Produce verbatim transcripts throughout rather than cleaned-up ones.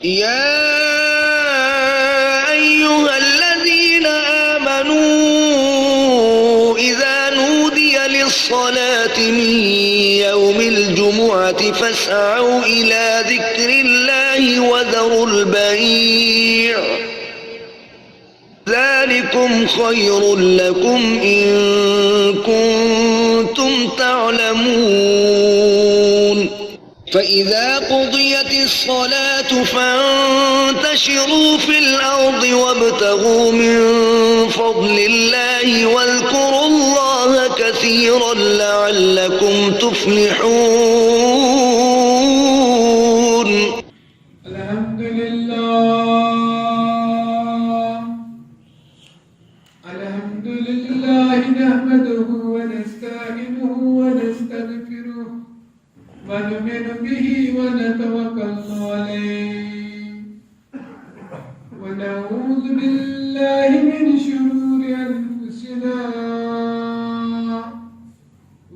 يا أيها الذين آمنوا إذا نودي للصلاة من يوم الجمعة فاسعوا إلى ذكر الله وذروا البيع، ذلكم خير لكم إن كنتم تعلمون. فإذا قضيت الصلاة فانتشروا في الأرض وابتغوا من فضل الله واذكروا الله كثيرا لعلكم تفلحون. الحمد لله. الحمد لله نحمده ونستعينه ونستغفره ونؤمن به ونتوكل عليه ونعوذ بالله من شرور أنفسنا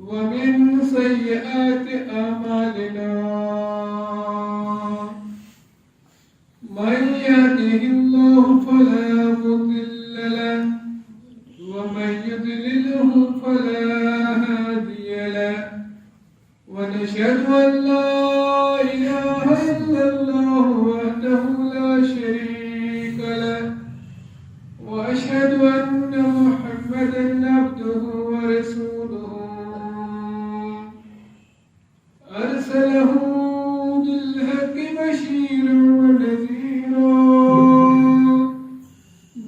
ومن سيئات أعمالنا. من يهده الله فلا مضل له ومن يضلله فلا هادي له. ونشهد أن لا إله إلا الله وحده لا شريك له. وأشهد أن محمدا عبده ورسوله. أرسله بالحق بشيرا ونذيرا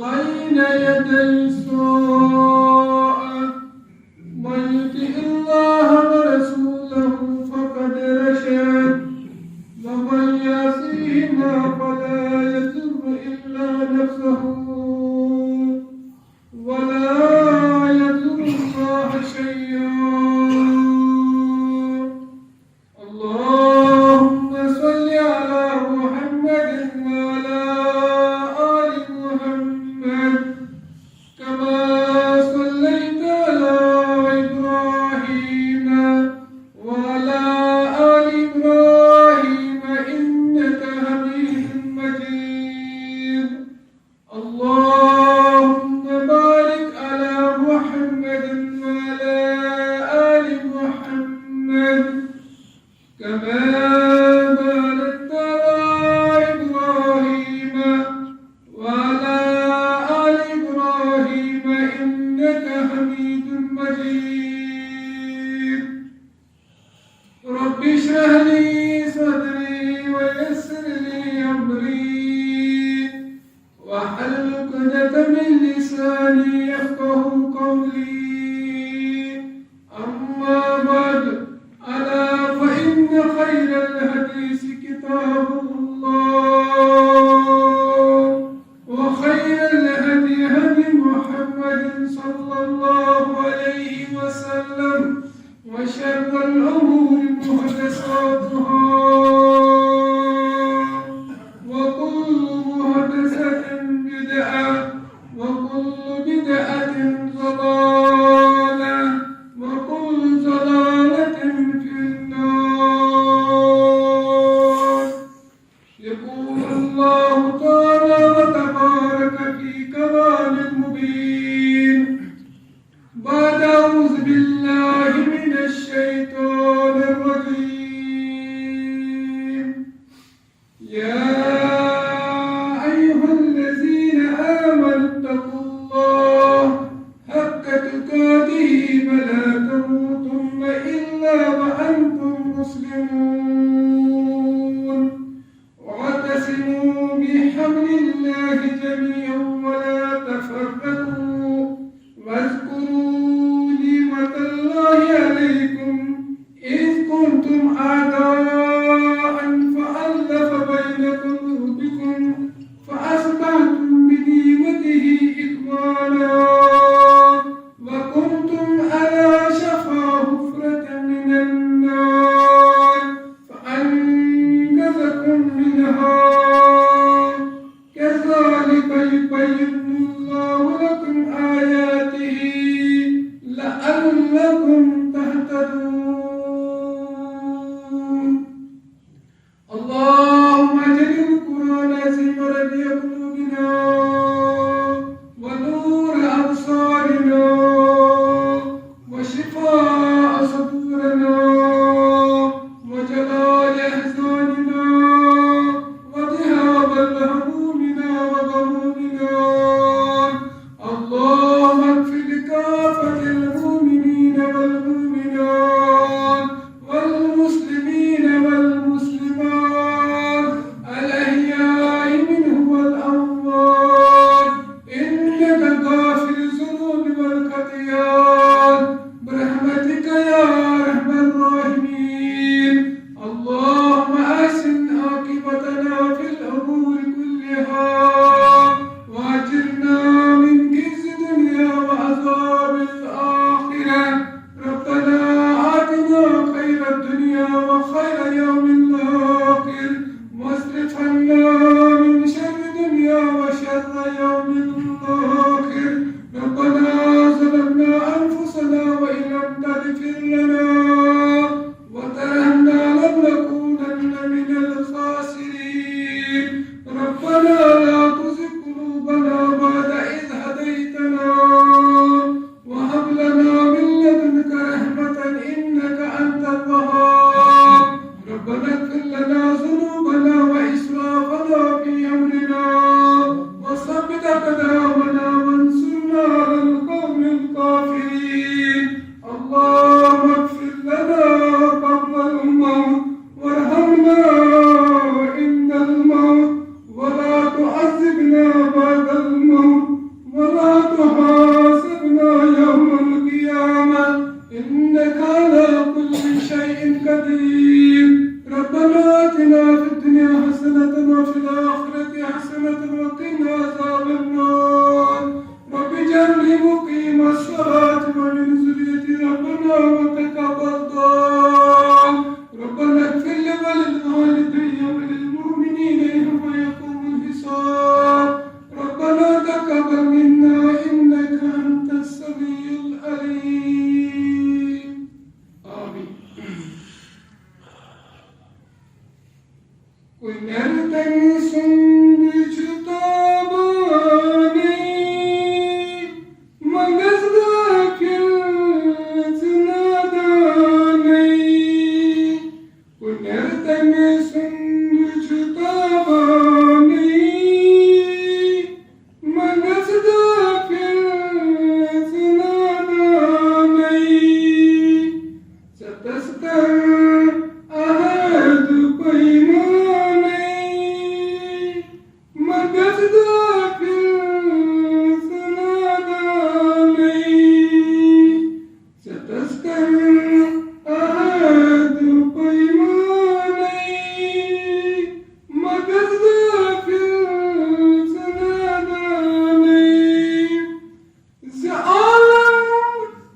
بين يدي الساعة. من يطع الله ورسوله فقد رشد ومن يعصهما فلا يضر إلا نفسه ولا يضر الله شيئا. اللهم صل على محمد وعلى آل محمد كما صليت على إبراهيم وعلى آل إبراهيم إنك حميد مجيد. اللهم بارك على محمد وعلى آل محمد كما باركت على إبراهيم وعلى آل إبراهيم إنك حميد مجيد. رب اشرح لي صدري ويسر لي أمري واحلل عقدة من لساني يفقه قولي. أما بعد، ألا فإن خير الحديث كتاب الله وخير الهدي هدي محمد صلى الله عليه وسلم وشر الأمور محدثاتها وكل محدثة بدعة وكل بدعة ضلالة وكل ضلالة في النار. يقول الله تعالى وتبارك في كلام مبين بعد أعوذ بالله من الشيطان الرجيم. يا أيها الذين آمنوا اتقوا الله حق تقاته ولا تموتن إلا وأنتم مسلمون. واعتصموا بحبل الله جميعا ولا تفرقوا واذكروا نعمة الله عليكم إذ كنتم أعداء فألف بين قلوبكم فأصبحتم بنعمته إخوانا وكنتم على شفا حفرة من النار فأنقذكم منها كذلك يبين سُنٛد چھُ تابانٕے، مہ گژھ غٲفِل ژٕ نادانٕے۔ کُنٮ۪ر تٔمۍ سُنٛد چھُ تابانٕے، مہ گژھ غٲفِل ژٕ نادانٕے۔ ژےٚ تَس کَر عہد پیمانَے، مہ گژھ غٲفِل ژٕ نادانٕے۔ ژےٚ تَس کَر عہد پیمانَے، مہ گژھ غٲفِل ژٕ نادانٕے۔ زِ عالم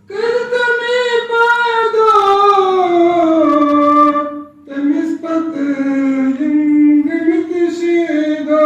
کٔرۍ تٔمی پٲدٕ، تٔمِس پتہٕ یِم گٔمٕتۍ شیدا۔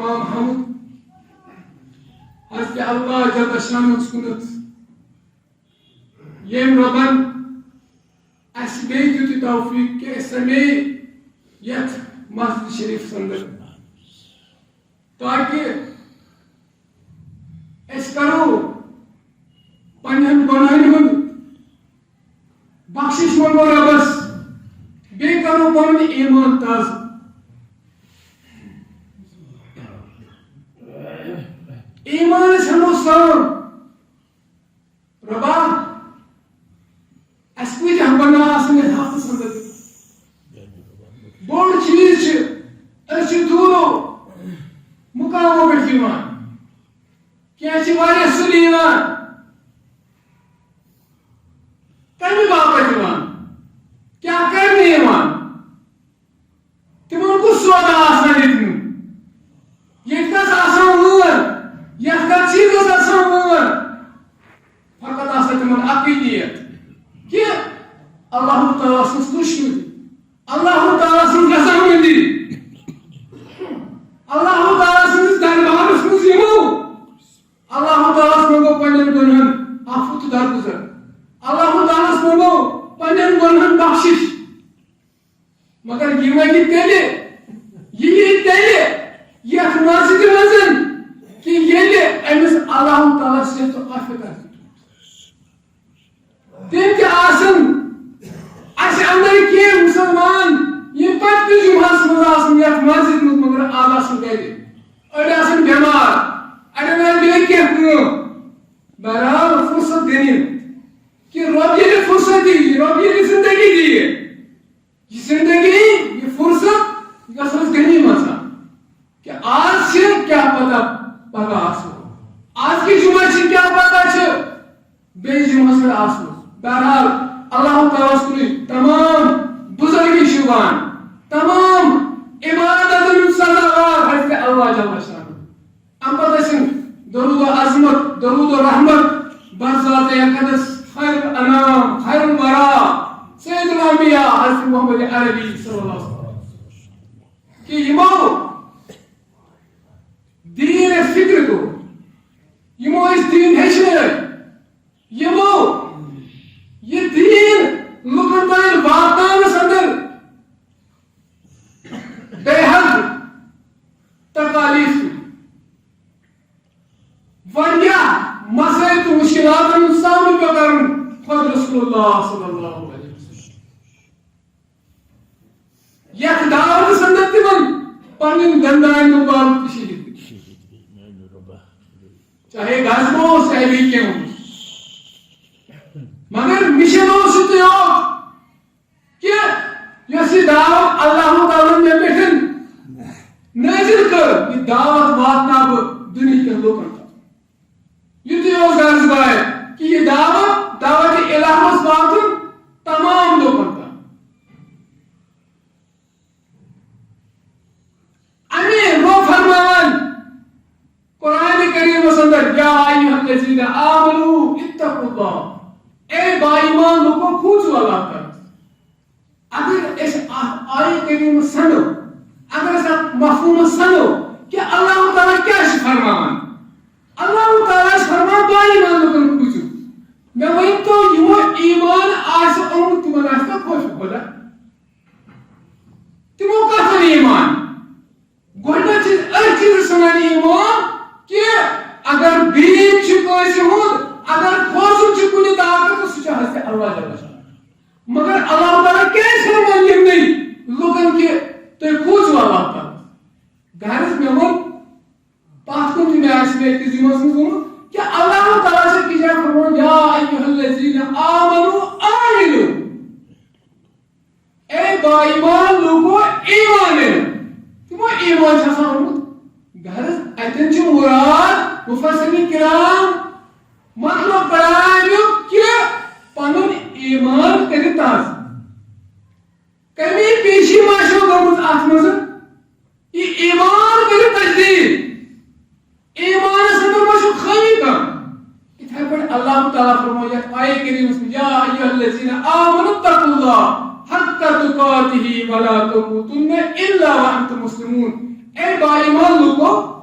تمام حمد حضرت اللہ جل شانس کُنتھ، ییٚمۍ رۄبن اسہِ بیٚیہِ دیُت یہِ توفیق کہِ أسۍ سمے یتھ مسجد شریفس اندر، تاکہ أسۍ کرو پننٮ۪ن گۄناہن ہُنٛد بخشش منگو رۄبس، بیٚیہِ کرو پنُن ایمان تازٕ۔ ایمانس ہٮ۪مو سان، رۄبا، اسہِ کۭتیاہ گۄناہ آسن یتھ ہفتس اندر۔ بوٚڑ چیز چھِ، أسۍ چھِ دوٗرو مقامو پٮ۪ٹھ یِوان، کینٛہہ چھِ واریاہ سُلہِ یِوان۔ کمہِ باپتھ یِوان؟ کیٛاہ کرنہِ یِوان؟ تِمن کُس سودا آسان دیُتمُت؟ ییٚتہِ کتھ آسان وٲر؟ یتھ کتھ چیٖزس آسان وٲر؟ فقط آسان تِمن اکٕے نیت کہِ اللہ تعالیٰ سٕنٛز دُشمنی، اللہ تعالیٰ سٕنٛز رضامندی، اللہ تعالیٰ سٕنٛدِس دربارس منٛز یِمو۔ اللہ تعالیٰ ہس منٛگو پننٮ۪ن گۄنہن عفو تہٕ درگُزر۔ اللہ تعالیٰ ہس منٛگو پننٮ۪ن گۄنہن بخشش۔ مگر یہِ وَنہِ تیٚلہِ، یہِ یی تیٚلہِ یَتھ مسجدِ منٛز کہِ ییٚلہِ أمِس اللہ تعالیٰ ہس یَتھ عافیت آسہِ۔ تِم تہِ آسن اَسہِ اندر کینٛہہ مُسلمان، یِم پٔتمہِ جُمعس منٛز آسن یَتھ مسجدِ منٛز، مگر آز آسن گرِ۔ أڑۍ آسن بٮ۪مار، اَڑٮ۪ن آسہِ بیٚیہِ کینٛہہ کٲم۔ بہرحال، فرصت غنیمت۔ کہِ رۄب ییٚلہِ فرصت دِیہِ، رۄب ییٚلہِ زندگی دِیہِ، یہِ زندگی، یہِ فرصت، یہِ گژھِ أسۍ غنیمت سان۔ کہِ آز چھِ کیٛاہ پتہ پگاہ آسو۔ آز کہِ جمعہ چھِ کیٛاہ پتہ چھِ بیٚیہِ جمعس پٮ۪ٹھ آسو۔ بہرحال، اللہ تعالیٰ ہس کُنُے تمام بزرگی شُبان، تمام عبادتن ہُنٛد سزاوار حضرت اللہ جل شانہ۔ اَمہِ پتہٕ ٲسِن درود و عظمت، درود و رحمت بر ذات اقدس خیر الانام، خیر الورا، سید الانبیاء حضرت محمد عربی صلی اللہ علیہ وسلم۔ کہِ یِمو دیٖن اَسہِ فِکرِ توٚر، یِمو أسۍ دیٖن ہیٚچھنٲوۍ، یِمو یہِ دیٖن لُکن تام واتناونس اندر بے حد تکالیف تُلۍ۔ واریاہ مسائل تہٕ مشکلاتن ہُنٛد سامنہٕ پیوٚو کرُن خۄد رسول اللہ صلی اللہ علیہ وسلم۔ یتھ دعوتس اندر تِمن پنٕنۍ دندان مبارک تہِ شہید کٔرۍ۔ چاہے غزوہ اوس، چاہے بیٚیہِ کینٛہہ اوس۔ مگر مشن اوس یُتُے یوت کہِ یۄس یہِ دعوت اللہ تعالیٰ ہن مےٚ پٮ۪ٹھ نٲزِل کٔر، یہِ دعوت واتناو بہٕ دُنیہکٮ۪ن لوٗکن تام۔ یُتُے اوس غرض باید کہِ یہِ دعوت، دعوت الہس واتُن تمام لوٗکن تام۔ امی گوٚو فرماوان قرآن کریمس اندر، یا ایھا الذین آمنوا اتقوا اللہ، اے با ایمان لوکو، کھوژِو اللہ تعالیٰ۔ اگر أسۍ اتھ آیہِ کریمس سنو، اگر أسۍ اتھ مفہومس سنو کہِ اللہ تعالیٰ کیٛاہ چھُ فرماوان، اللہ تعالیٰ چھُ فرماوان با ایمان لوکن کھوژِو۔ مےٚ ؤنۍ تو، یِمو ایمان آسہِ اوٚنمُت، تِمن آسہِ نا خوف خدا؟ تِمو کتھ اوٚن ایمان؟ گۄڈٕنیتھ چھِ أتھۍ چیٖزس ونان ایمان کہِ اگر بیٖم چھُ کٲنٛسہِ ہُنٛد، اگر کھوژُن چھُ کُنہِ طاقتس، سُہ چھُ حضرت اللہ جل شانہ۔ مگر اللہ تعالیٰ کیٛازِ فرماوان یِمنٕے لُکن کہِ تُہۍ کھوژِو اللہ تعالیٰ؟ غرض مےٚ ووٚن، پتھ کُن تہِ مےٚ آسہِ مےٚ أکِس جمعس منٛز ووٚنمُت کہِ اللہ تعالیٰ چھُ أکِس جایہِ فرماوان، یا ایھا الذین آمنوا آمنوا۔ اے با ایمان لوکو، ایمان أنِو۔ تِمو ایمان چھُ آسان اوٚنمُت۔ غرض، اتٮ۪ن چھُ مراد مفسرین کرام مطلب بڑاویُک کہِ پنُن ایمان کٔرِو تازٕ۔ کمی پیشی ما چھو گٔمٕژ اتھ منٛز؟ یہِ ایمان کٔرِو تجدید۔ ایمانس اندر ما چھو خٲمی کانٛہہ؟ یِتھے پٲٹھۍ اللہ تعالیٰ فرموو یتھ آیہِ کریمس منٛز، یا ایھا الذین آمنوا اتقوا اللہ حق تقاتہ ولا تموتن الا وانتم مسلمون۔ اے با ایمان لوکو،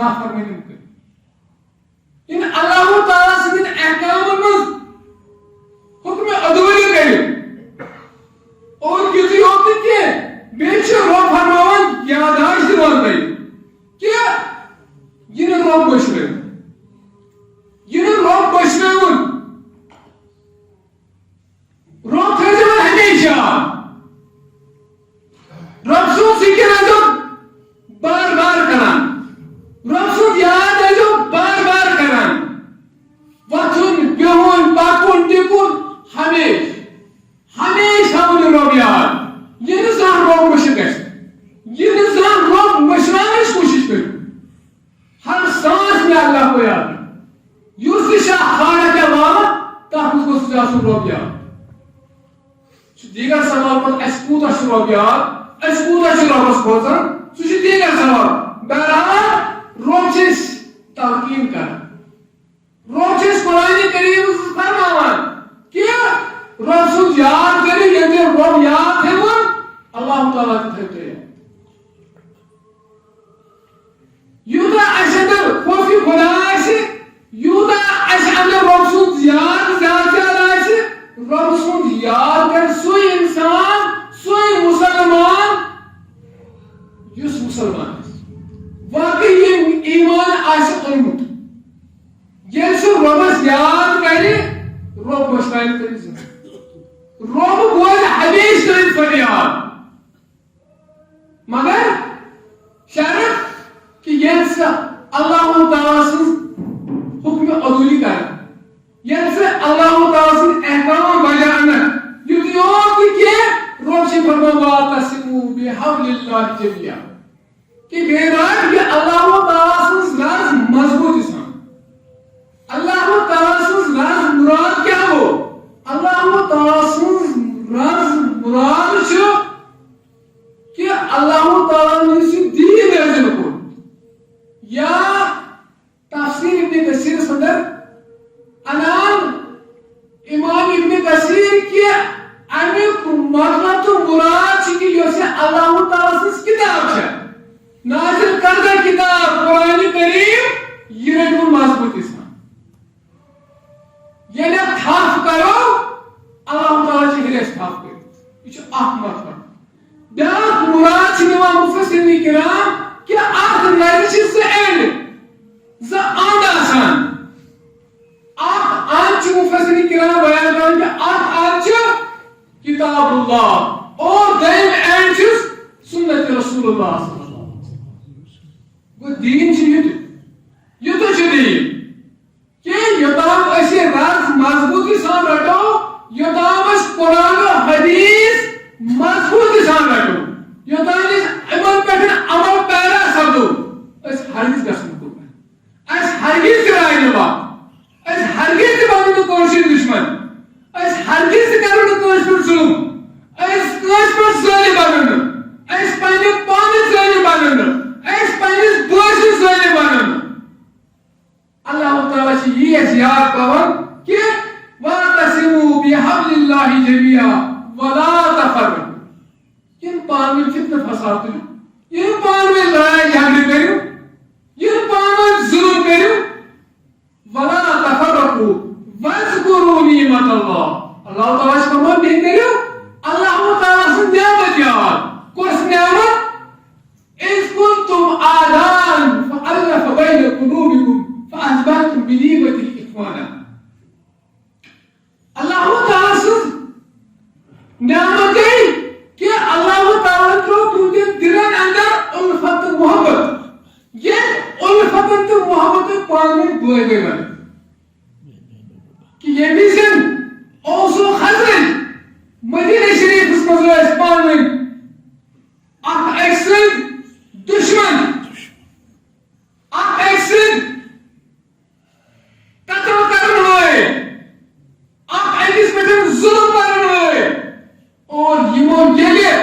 نافرمٲنی مہٕ کٔرِو۔ یِم اللہ تعالیٰ سٕنٛدٮ۪ن احکامن منٛز حکمِ عدوٗلی کٔرِو۔ اور یُتُے یوت نہٕ کینٛہہ، بیٚیہِ چھُ رۄب فرماوان، یادداشت دِوان تۄہہِ، کہِ یہِ نہٕ رۄب مٔشرٲوِو، یہِ نہٕ رۄب مٔشرٲوُن۔ رۄب تھٲیزیو ہمیشہِ یاد۔ رۄب سُنٛد ذِکِر ٲسۍزیو بار بار کران۔ رۄب سُنٛد یاد ٲسۍزیو بار بار کران۔ وۄتھُن، بِہُن، پَکُن، ٹِکُن، ہمیشہِ، ہمیشہِ تھاوُن یہِ رۄب یاد۔ یہِ نہٕ زانٛہہ رۄب مٔشِتھ گژھِ۔ یہِ نہٕ زانٛہہ رۄب مٔشراونٕچ کوٗشِش کٔرِو۔ ہر سانس میں اللہ کو یاد رکھو۔ یُس تہِ چھا خانہ کیا والا، تتھ منٛز گوٚژھ آسُن رۄب یاد۔ چھُ دیٖگر سوال پتہٕ، اسہِ کوٗتاہ چھُ رۄب یاد، أسۍ کوٗتاہ چھِ رۄبس کھوژان، سُہ چھُ دیٖگر سوال۔ بہرحال، رۄب چھِ أسۍ تلقین کران۔ رۄب چھِ أسۍ قرآنِ کریٖمس منٛز فرماوان کہِ رۄب سُنٛد یاد کٔرِو، ییٚلہِ تُہۍ رۄب یاد تھٲوٕ، اللہ تعالیٰ تہِ تھٲوِ تُہۍ یاد۔ یوٗتاہ اَسہِ اَندر خوفِ خدا آسہِ، یوٗتاہ اَسہِ اَندر رۄب سُنٛد یاد زیادٕ زیادٕ آسہِ، رۄب سُنٛد یاد کَرِ سُے اِنسان، سُے مُسلمان، یُس مُسلمان آسہِ، واقعی ییٚمۍ ایٖمان آسہِ اوٚنمُت۔ ییٚلہِ سُہ رۄبَس یاد کَرِ، رۄب مٔشراوِ تٔمِس زِندٕ۔ رۄب بوزِ ہمیشہِ تٔمِس فریاد۔ مگر شرط کہِ ییٚلہِ سُہ اللہ تعالیٰ سٕنٛز حُکمہِ عدوٗلی کرِ، ییٚلہِ سُہ اللہ تعالیٰ سٕنٛز احکام بجا انہِ، یُتُے یوت نہٕ کینٛہہ، رۄب چھُ فرمان، "واعتصموا بحبل اللہ جمیعا"، کہِ گٔے رٲتۍ یہِ اللہ تعالیٰ سٕنٛز رٲز مضبوٗطی سان۔ اللہ تعالیٰ سٕنٛز رٲز مراد کیٛاہ گوٚو؟ اللہ تعالیٰ سٕنٛز رٲز مراد چھُ کہِ اللہ تعالیٰ ہن یُس یہِ دیٖن نٲزِل کوٚر، یا تفسیر ابن کثیرس اندر انان امام ابن کثیر کہِ امیُک مطلب تہٕ مراد چھُ کہِ یۄس یہِ اللہ تعالیٰ سٕنٛز کتاب چھےٚ، نازل کردہ کتاب قرآن کریم، یہِ رٔٹِو مضبوٗطی سان۔ ییٚلہِ اَتھ تھپھ کرو، اللہ تعالیٰ چھِ ہیٚرِ اَسہِ تھپھ کٔرِتھ۔ یہِ چھُ اکھ مطلب۔ بیٛاکھ مُراد چھِ نِوان مُفسِریٖنِ کِرام کہِ اَتھ رَزِ چھِ زٕ اَنٛد، زٕ اَنٛد آسان۔ اَکھ اَنٛد چھُ مُفسِریٖنِ کِرام بیان کران کہِ اَکھ اَنٛد چھُ کتاب اللہ اور دوٚیِم اَنٛد چھُس سُنت رسول اللہ صلی اللہ علیہ وسلم۔ گوٚو دیٖن چھُ یُتُے، یُتُے چھُ دیٖن۔ کہِ یوٚتام أسۍ یہِ رَز مضبوٗطی سان رَٹو، یوٚتام أسۍ قرآن و حدیث مضبوٗطی سان رَٹو، یوٚتام أسۍ یِمن پٮ۪ٹھ عمل پیرا سپدو، أسۍ ہرگز گژھو نہٕ قربان۔ أسۍ ہرگز تہِ راے نہٕ وَتھ۔ أسۍ ہرگز تہِ بَنو نہٕ کٲنٛسہِ ہُنٛد دُشمن۔ أسۍ ہرگز تہِ کَرو نہٕ کٲنٛسہِ پٮ۪ٹھ ظُلُم۔ أسۍ کٲنٛسہِ پٮ۪ٹھ ظٲلِم بَنو نہٕ۔ أسۍ پننہِ پانہٕ ظٲلِم بَنو نہٕ۔ أسۍ پننِس بٲے سٕنٛدۍ ظٲلِم بَنو نہٕ۔ اللہ تعالیٰ چھِ یی اَسہِ یاد پاوان کہِ "واعتصموا بحبل اللہ جمیعا ولا تفرقوا"۔ یِم پانہٕ ؤنۍ فتنہٕ فساد تُلِو، یِم پانہٕ ؤنۍ لڑایہِ جھگڑٕ کٔرِو، یِم پانہٕ ؤنۍ ظُلُم کٔرِو، "ولا تفرقوا واذکروا نعمت اللہ"۔ اللہ تعالیٰ چھِ فرمان، بیٚیہِ کٔرِو اللہ تعالیٰ سٕنٛز نعمت یاد۔ کۄس نعمت؟ "اذ کنتم اعداء فالف بین قلوبکم فاصبحتم بنعمتہ اخوانا"۔ اللہ تعالیٰ سٕنٛز نعمت گٔے کہِ اللہ تعالیٰ ترٛوو تُہنٛدٮ۪ن دِلن اندر الفت تہٕ محبت۔ ییٚلہِ الفتن تہٕ محبتن پانہٕ ؤنۍ بٲے بٲے بنٲو۔ کہِ ییٚمہِ وِزِ اوس و خزرج مدینہ شریفس منٛز ٲسۍ پانہٕ ؤنۍ اکھ أکۍ سٕنٛدۍ دُشمن، اکھ أکۍ سٕنٛدۍ قتل کرن وٲلۍ، اکھ أکِس پٮ۪ٹھ ظلم کرن وٲلۍ۔ اور یِمو ییٚلہِ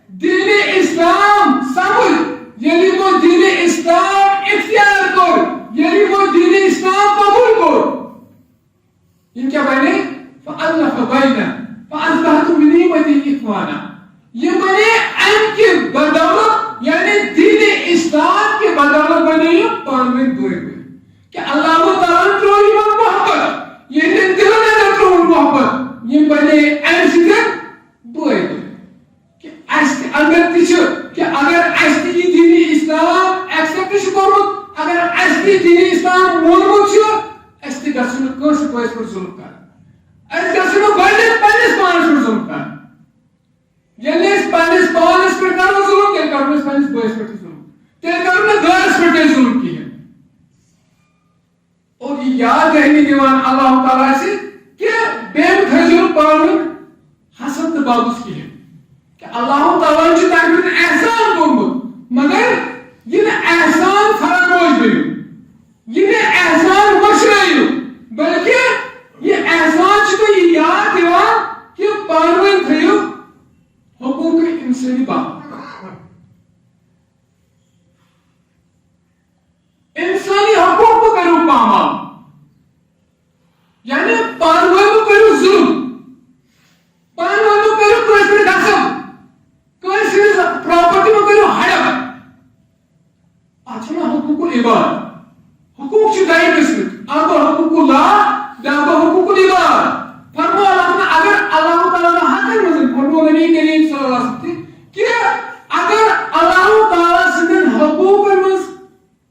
دین اسلام سمجھ، ییٚلہِ یِمو دین اسلام اختیار کوٚر، ییٚلہِ یِمو دین اسلام قبول کوٚر، یِم کیٛاہ بنے؟ فَأَلَّفَ بَيْنَ، فَأَصْبَحْتُمْ بِنِعْمَتِهِ إِخْوَانًا۔ یِم بنے اَمہِ کہِ بدولت بٲے بٲے۔ کہ اللہ تعالیٰ ہن ترٛوو یِمن محبت، یِہنٛدٮ۪ن دِلن اندر ترٛووُن محبت، یِم بنے امہِ سۭتۍ بٲے بٲے۔ کہ اسہِ تہِ اندر تہِ چھُ، کہ اگر اسہِ تہِ یہِ دین اسلام accept چھُ کوٚرمُت، اگر اسہِ تہِ دین اسلام مونمُت چھُ، اسہِ تہِ گژھِ نہٕ کٲنٛسہِ بٲیِس پٮ۪ٹھ ظلم کرُن۔ اسہِ گژھِ نہٕ گۄڈٕنیتھ پننِس پانس پٮ۪ٹھ ظلم کرُن۔ ییٚلہِ أسۍ پننِس پانس پٮ۪ٹھ کرو ظلم، تیٚلہِ کرو أسۍ پننِس بٲیِس پٮ۪ٹھ تہِ ظلم۔ تیٚلہِ کرو نہٕ غٲرس پٮ۪ٹھ تہِ ظلم کِہیٖنۍ۔ اور یہِ یاد دہانی دِوان اللہ تعالیٰ اَسہِ کہ بیٚیہِ تھٲیزیو پانہٕ ؤنۍ حسد تہٕ بغض کِہیٖنۍ۔ کہ اللہ تعالیٰ ہن چھُ تۄہہِ پٮ۪ٹھ احسان کوٚرمُت، مگر یہِ نہٕ احسان فراموش بٔرِو، یہِ نہٕ احسان مٔشرٲیِو، بلکہِ یہِ احسان چھُ تۄہہِ یہِ یاد دِوان کہ پانہٕ ؤنۍ تھٲیِو حقوق انسانی باپتھ۔ انسانی حقوق مہ کٔرِو پامال۔ یعنی پانہٕ ؤنۍ مہ کٔرِو ظلم، پانہٕ ؤنۍ مہ کٔرِو کٲنٛسہِ پٮ۪ٹھ غصب، کٲنٛسہِ ہٕنٛز property مہ کٔرِو ہڑپ۔ اتھ چھِ ونان حقوق العباد۔ حقوق چھِ دۄیہِ قٕسمٕکۍ، اکھ گوٚو حقوق اللہ، بیٛاکھ گوٚو حقوق العباد۔ فرموو اللہ تعالیٰ، اگر اللہ تعالیٰ ہن حقن منٛز، فرموو نبی کریم صلی اللہ علیہ وسلم تہِ کہ اگر اللہ تعالیٰ سٕنٛدٮ۪ن حقوقن منٛز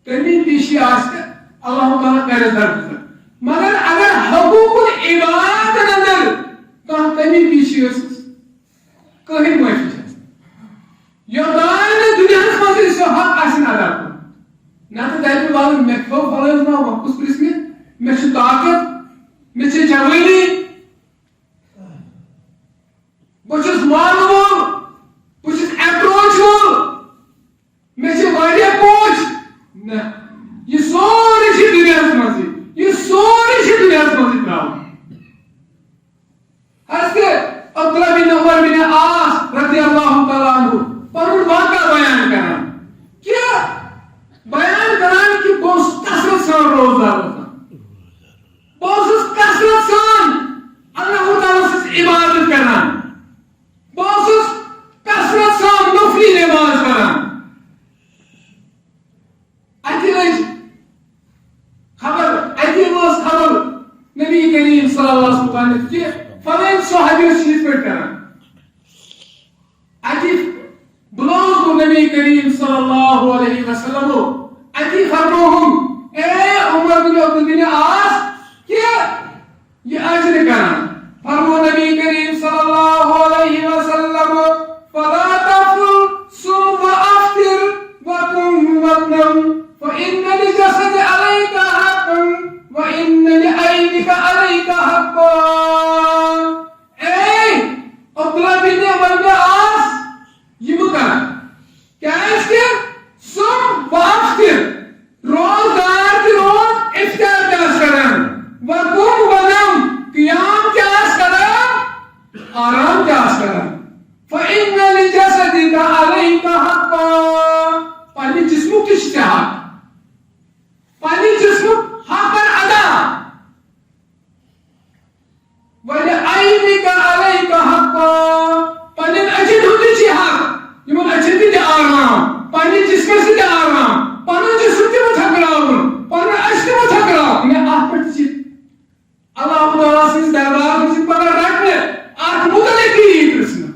کمی پیشی آسہِ تہٕ اللہ تعالیٰ کرٮ۪س درگُزر۔ مگر اگر حقوق العبادن اندر کانٛہہ کمی پیشی ٲسٕس، کٕہٕنۍ معٲفی چھَنہٕ۔ یوٚتام نہٕ دُنیاہَس منٛز أسۍ سُہ حق آسہِ نہٕ ادا کوٚرمُت۔ نَتہٕ دَپہِ، وَلہٕ مےٚ کھیوٚو فلٲنۍ ما وۄنۍ کُس پرٛژھِ مےٚ؟ مےٚ چھُ طاقت، مےٚ چھِ جوٲنی، بہٕ چھُس مالہٕ وول، بہٕ چھُس approach وول، مےٚ چھِ واریاہ پوش۔ نہ، یہِ سورُے چھُ دُنیاہَس منٛزٕے، یہِ سورُے چھُ دُنیاہَس منٛزٕے ترٛاوُن۔ حضرت عبداللہ بن عمر بن عاص رضی اللہ تعالیٰ عنہ پنُن واقعہ بیان کران۔ کیٛاہ بیان کران کہ بہٕ اوسُس کثرت سان روزدار روزان۔ بہٕ اوسُس کثرت سان اللہ تعالیٰ سٕنٛز عبادت کران۔ بہٕ اوسُس کثرت سان نفلی نماز پران۔ اَتہِ ٲسۍ خبر، اَتہِ ٲس خبر نبی کریم صلی اللہ علیہ وسلم ونان کہِ فلٲنۍ صحابی اوس یِتھ پٲٹھۍ کران۔ اَتہِ بُلوز گوٚو نبی کریم صلی اللہ علیہ وسلم۔ اَتہِ فرمووُن، اے عمر بن عبد بن عاص، کہِ یہِ اجرِ کران۔ فرموو نبی کریم صلی اللہ علیہ وسلم، فلا تفل، صم وافطر، وقم وانم، فإن للجسد عليك حقا، وإن لعينك عليك حقا۔ اے عبداللہ بن عمر بن عاص، یہِ مہٕ کر۔ کیازِ کہِ صم وافطر، روزدار تہِ روز، افطار تہِ آس کران۔ وقم ونم، قیام تہِ آس کران، آرام تہِ آس کران۔ فإن لجسدك عليك حقا، پننہِ جسمُک تہِ چھُ ژےٚ حق، پننہِ جسمُک حق کر ادا۔ وَلِعَيْنِكَ عَلَيْكَ حَقًّا، پننٮ۪ن أچھن ہُنٛد تہِ چھُ حق، یِمن أچھن تہِ دِ آرام، پننہِ جسمس تہِ دِ آرام، پنُن جسم تہِ مہ تھکراوُن، پنُن أچھ تہِ مہ تھکراو۔ مےٚ اتھ پٮ۪ٹھ تہِ چھِ اللہ تعالیٰ سٕنٛدِس دربارس منٛز یِم پگاہ رٹنہِ، اتھ مُتعلق تہِ یی پرژھنہٕ۔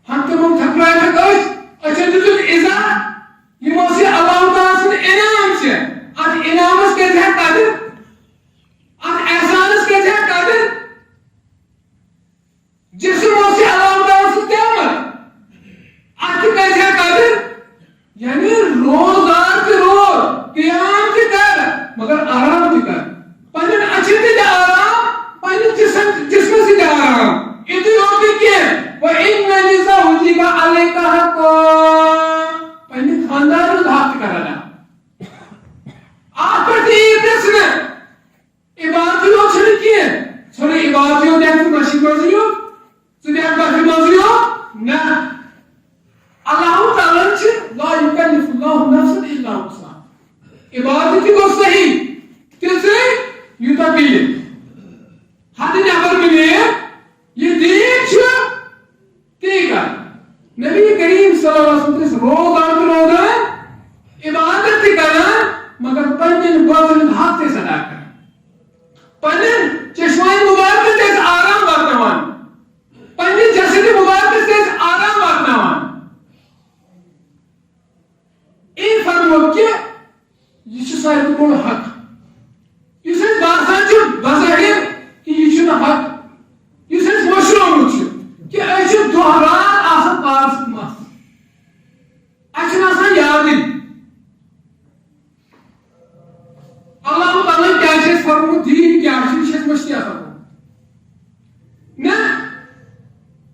ہم تِمن تھکرٲوِتھ أچھ، أچھن دیُتُکھ ایزا، یِم اوس یہِ اللہ تعالیٰ سُنٛد انعام چھِ، اتھ انعامس کٔرۍ زِ ہا قدر، اتھ احسانس کٔرۍ زِ ہا قدر۔ جسم اوس یہِ اللہ تعالیٰ سُنٛد نعمت، اتھ تہِ کٔرۍ زِ ہا قدر۔ یعنی روزدار تہِ روز، قیام تہِ کر، مگر آرام تہِ کر۔ پننٮ۪ن أچھن تہِ دِ آرام، پننِس جسم، جسمس تہِ دِ آرام۔ یِتُے یوت نہٕ کینٛہہ، وَإِنَّ لِزَوْجِكَ عَلَيْكَ حَقًّا، پننہِ خاندارٕ ہُنٛد حق تہِ کر ادا۔ اتھ پٮ۪ٹھ تہِ یی پرژھنہٕ۔ عبادتٕے یوت چھُنہٕ کینٛہہ، ژھٕنُن عبادتٕے یوت، بیٚہہ ژٕ مَسجِد منٛزٕے یوت، ژٕ بیٚہہ کۄٹھِ منٛزٕے یوت۔ نہ، اللہ تعالیٰ ہن چھِ لا یکلف اللہ نفسا الا وسعها۔ عبادت تہِ گوٚو صحیح، پننٮ۪ن بٲژن ہُنٛد حق تہِ ادا کران، پننٮ۪ن چشمائے مبارکس تہِ آرام واتناوان، پننِس جسد مبارکس تہِ آرام واتناوان۔ أمۍ فرموو کہِ یہِ چھُ ساروی کھۄتہٕ بوٚڑ حق، یُس اَسہِ باسان چھُ بظٲہِر کہِ یہِ چھُنہٕ حق، یُس اَسہِ مٔشرومُت چھُ کہِ أسۍ چھِ دۄہ راتھ آسان پارس سۭتۍ مست، اَسہِ چھُنہٕ آسان یادٕے۔ اللہ تعالیٰ کیٛاہ چھُ اَسہِ فرمومُت، دیٖن کیٛاہ چھُ، یہِ چھُ اَسہِ مٔشتٕے آسان گوٚمُت۔ نہ،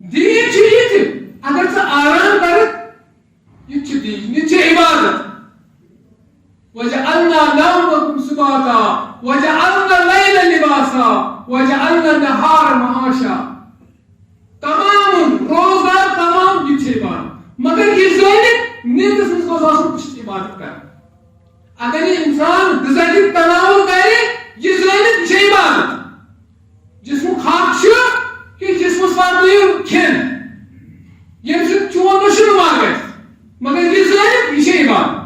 دیٖن چھُ یہِ تہِ، اگر ژٕ آرام کرکھ، یہِ تہِ چھُ دیٖن، یہِ تہِ چھِ عبادت۔ وَجَعَلْنَا نَوْمَكُمْ سُبَاتًا وَجَعَلْنَا اللَّيْلَ لِبَاسًا وَجَعَلْنَا النَّهَارَ مَعَاشًا۔ تمام روزدار، تمام یہِ چھِ عبادت، مگر یہِ زٲنِتھ نیٖندَس منٛز گوٚژھ آسُن، بہٕ چھُس عبادت کران۔ اگر یہِ انسان غذا تہِ تناول کرِ، یہِ زٲنِتھ یہِ چھِ عبادت۔ جسمُک حق چھُ کہِ جسمس واتنٲیِو کھٮ۪ن، ییٚمہِ سۭتۍ چون نشو نما گژھِ، مگر یہِ زٲنِتھ یہِ چھِ عبادت۔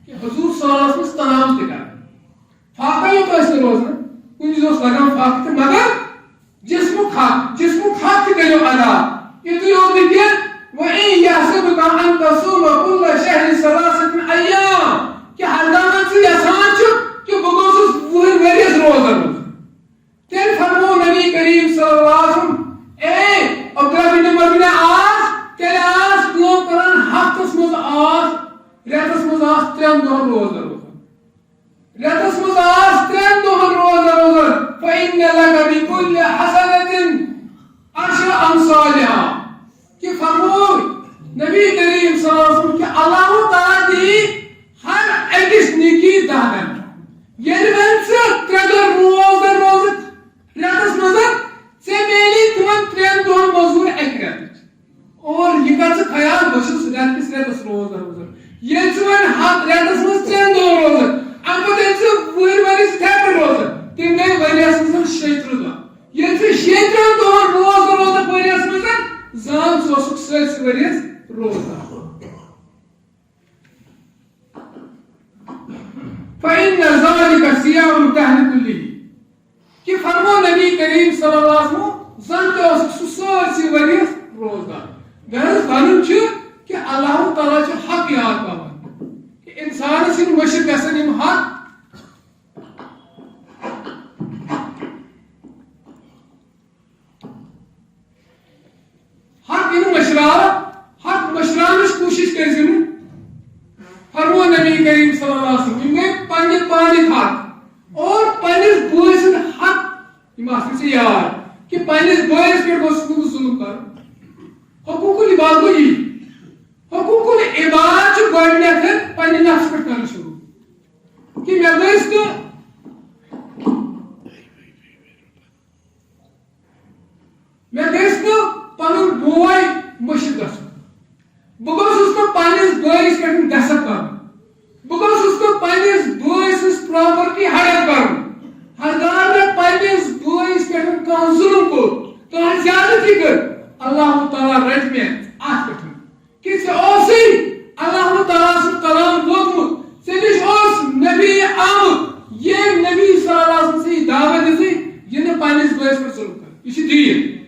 کہِ حضور صلی اللہ علیہ وسلم اوس تناول تہِ کران، فاقہ یوت ٲسۍ نہٕ روزان، کُنہِ وِزِ اوس لگان فاقہٕ تہِ، مگر جسمُک حق، جسمُک حق تہِ کٔرِو ادا۔ یُتُے یوت نہٕ کینٛہہ، وَإِنْ يَحْسُبْكَ أَنْ تَصُومَ كُلَّ شَهْرِ ثَلَاثَةَ أَيَّامٍ، کہِ ہرگاہ ژٕ یژھان چھُکھ کہِ بہٕ گوٚژھُس وُہَن ؤرِیَس روزدر روزُن۔ تیٚلہِ فرموو نبی کریم صلی اللہ علیہ وسلم، اے عبداللہ بن عمر بن عاص، تیٚلہِ آس کٲم کران ہفتس منٛز آس، رٮ۪تس منٛز آس ترٛٮ۪ن دۄہن روزدر روزان۔ رٮ۪تس منٛز آس ترٛٮ۪ن دۄہن روزدر روزان، فَإِنَّ لَكَ بِكُلِّ حَسَنَةٍ عَشْرَ أَمْثَالِهَا۔ کہِ فرموو نبی کریم صلی اللہ علیہ وسلم کہِ اللہ تعالیٰ دی ہر أکِس نیکی دَہ گنہٕ۔ ییٚلہِ وۄنۍ ژٕ ترٛےٚ دۄہ روزدر روزکھ رٮ۪تس منٛز، ژےٚ میلی تِمن ترٛٮ۪ن دۄہن مٔزوٗرۍ اَکہِ رٮ۪تٕچ۔ اور یہِ کر ژٕ خیال، بہٕ چھُس رٮ۪تہٕ کِس رٮ۪تس روزدر روزان۔ ییٚلہِ ژٕ وۄنۍ ہتھ رٮ۪تس منٛز ترٛٮ۪ن دۄہن روزان، اَمہِ پتہٕ ییٚلہِ ژٕ وُہٕرۍ ؤرِش یِتھَے پٲٹھۍ روزان، تِم گٔے ؤریَس منٛز شیٚیہِ ترٕٛہ دۄہ۔ ییٚلہِ ژٕ شیٚیہِ ترٕٛہن دۄہن روزدر روزکھ ؤریَس منٛز، زان ژٕ اوسُکھ سٲرسٕے ؤریَس روزدر۔ فَإِنَّ ذَلِكَ صِيَامُ الدَّهْرِ كُلِّهِ۔ کہِ فرموو نبی کریم صلی اللہ علیہ وسلم، زن تہِ اوس سُہ سٲرسٕے ؤریَس روزدار۔ غرض ونُن چھُ کہِ اللہ تعالیٰ چھُ حق یاد پاوان۔ کہِ انسانس یِم مٔشِتھ گژھن یِم حق، حق یِنہٕ مٔشراوان، حق مٔشراونٕچ کوٗشِش کٔرۍ زِ نہٕ۔ فرموو نبی کریم صلی اللہ علیہ وسلم، یِم گٔے پننہِ پانٕکۍ حق اور پننِس بٲے سٕنٛدۍ حق، یِم آسن ژےٚ یاد کہِ پننِس بٲیِس پٮ۪ٹھ گوٚژھ نہٕ ظُلم کرُن۔ حقوق العباد گوٚو یی۔ حقوق العباد چھُ گۄڈٕنٮ۪تھ پننہِ نفسہٕ پٮ۪ٹھ کرُن شروٗع کہِ مےٚ گٔژھ نہٕ مےٚ گژھِ نہٕ پنُن بوے مٔشِتھ گژھُن۔ بہٕ گوٚژھُس نہٕ پننِس بٲیِس پٮ۪ٹھ دستخط کرُن۔ بہٕ گوٚژھُس نہٕ پننِس بٲے سٕنٛز پراپرٹی ہڑپ کرُن۔ ہرگاہ مےٚ پننِس بٲیِس پٮ۪ٹھ کانٛہہ ظلم کوٚر، کانٛہہ زیادتی کٔر، اللہ تعالیٰ رٹہِ مےٚ اتھ پٮ۪ٹھ۔ کہِ ژےٚ اوسُے اللہ تعالیٰ سُنٛد کلام ووتمُت، ژےٚ نِش اوس نبی آمُت، ییٚمۍ نبی صلی اللہ علیہ وسلم ژےٚ یہِ دعوت دِژٕے، یہِ نہٕ پننِس بٲیِس پٮ۪ٹھ ظلم کرُن۔ یہِ چھُ دیٖن،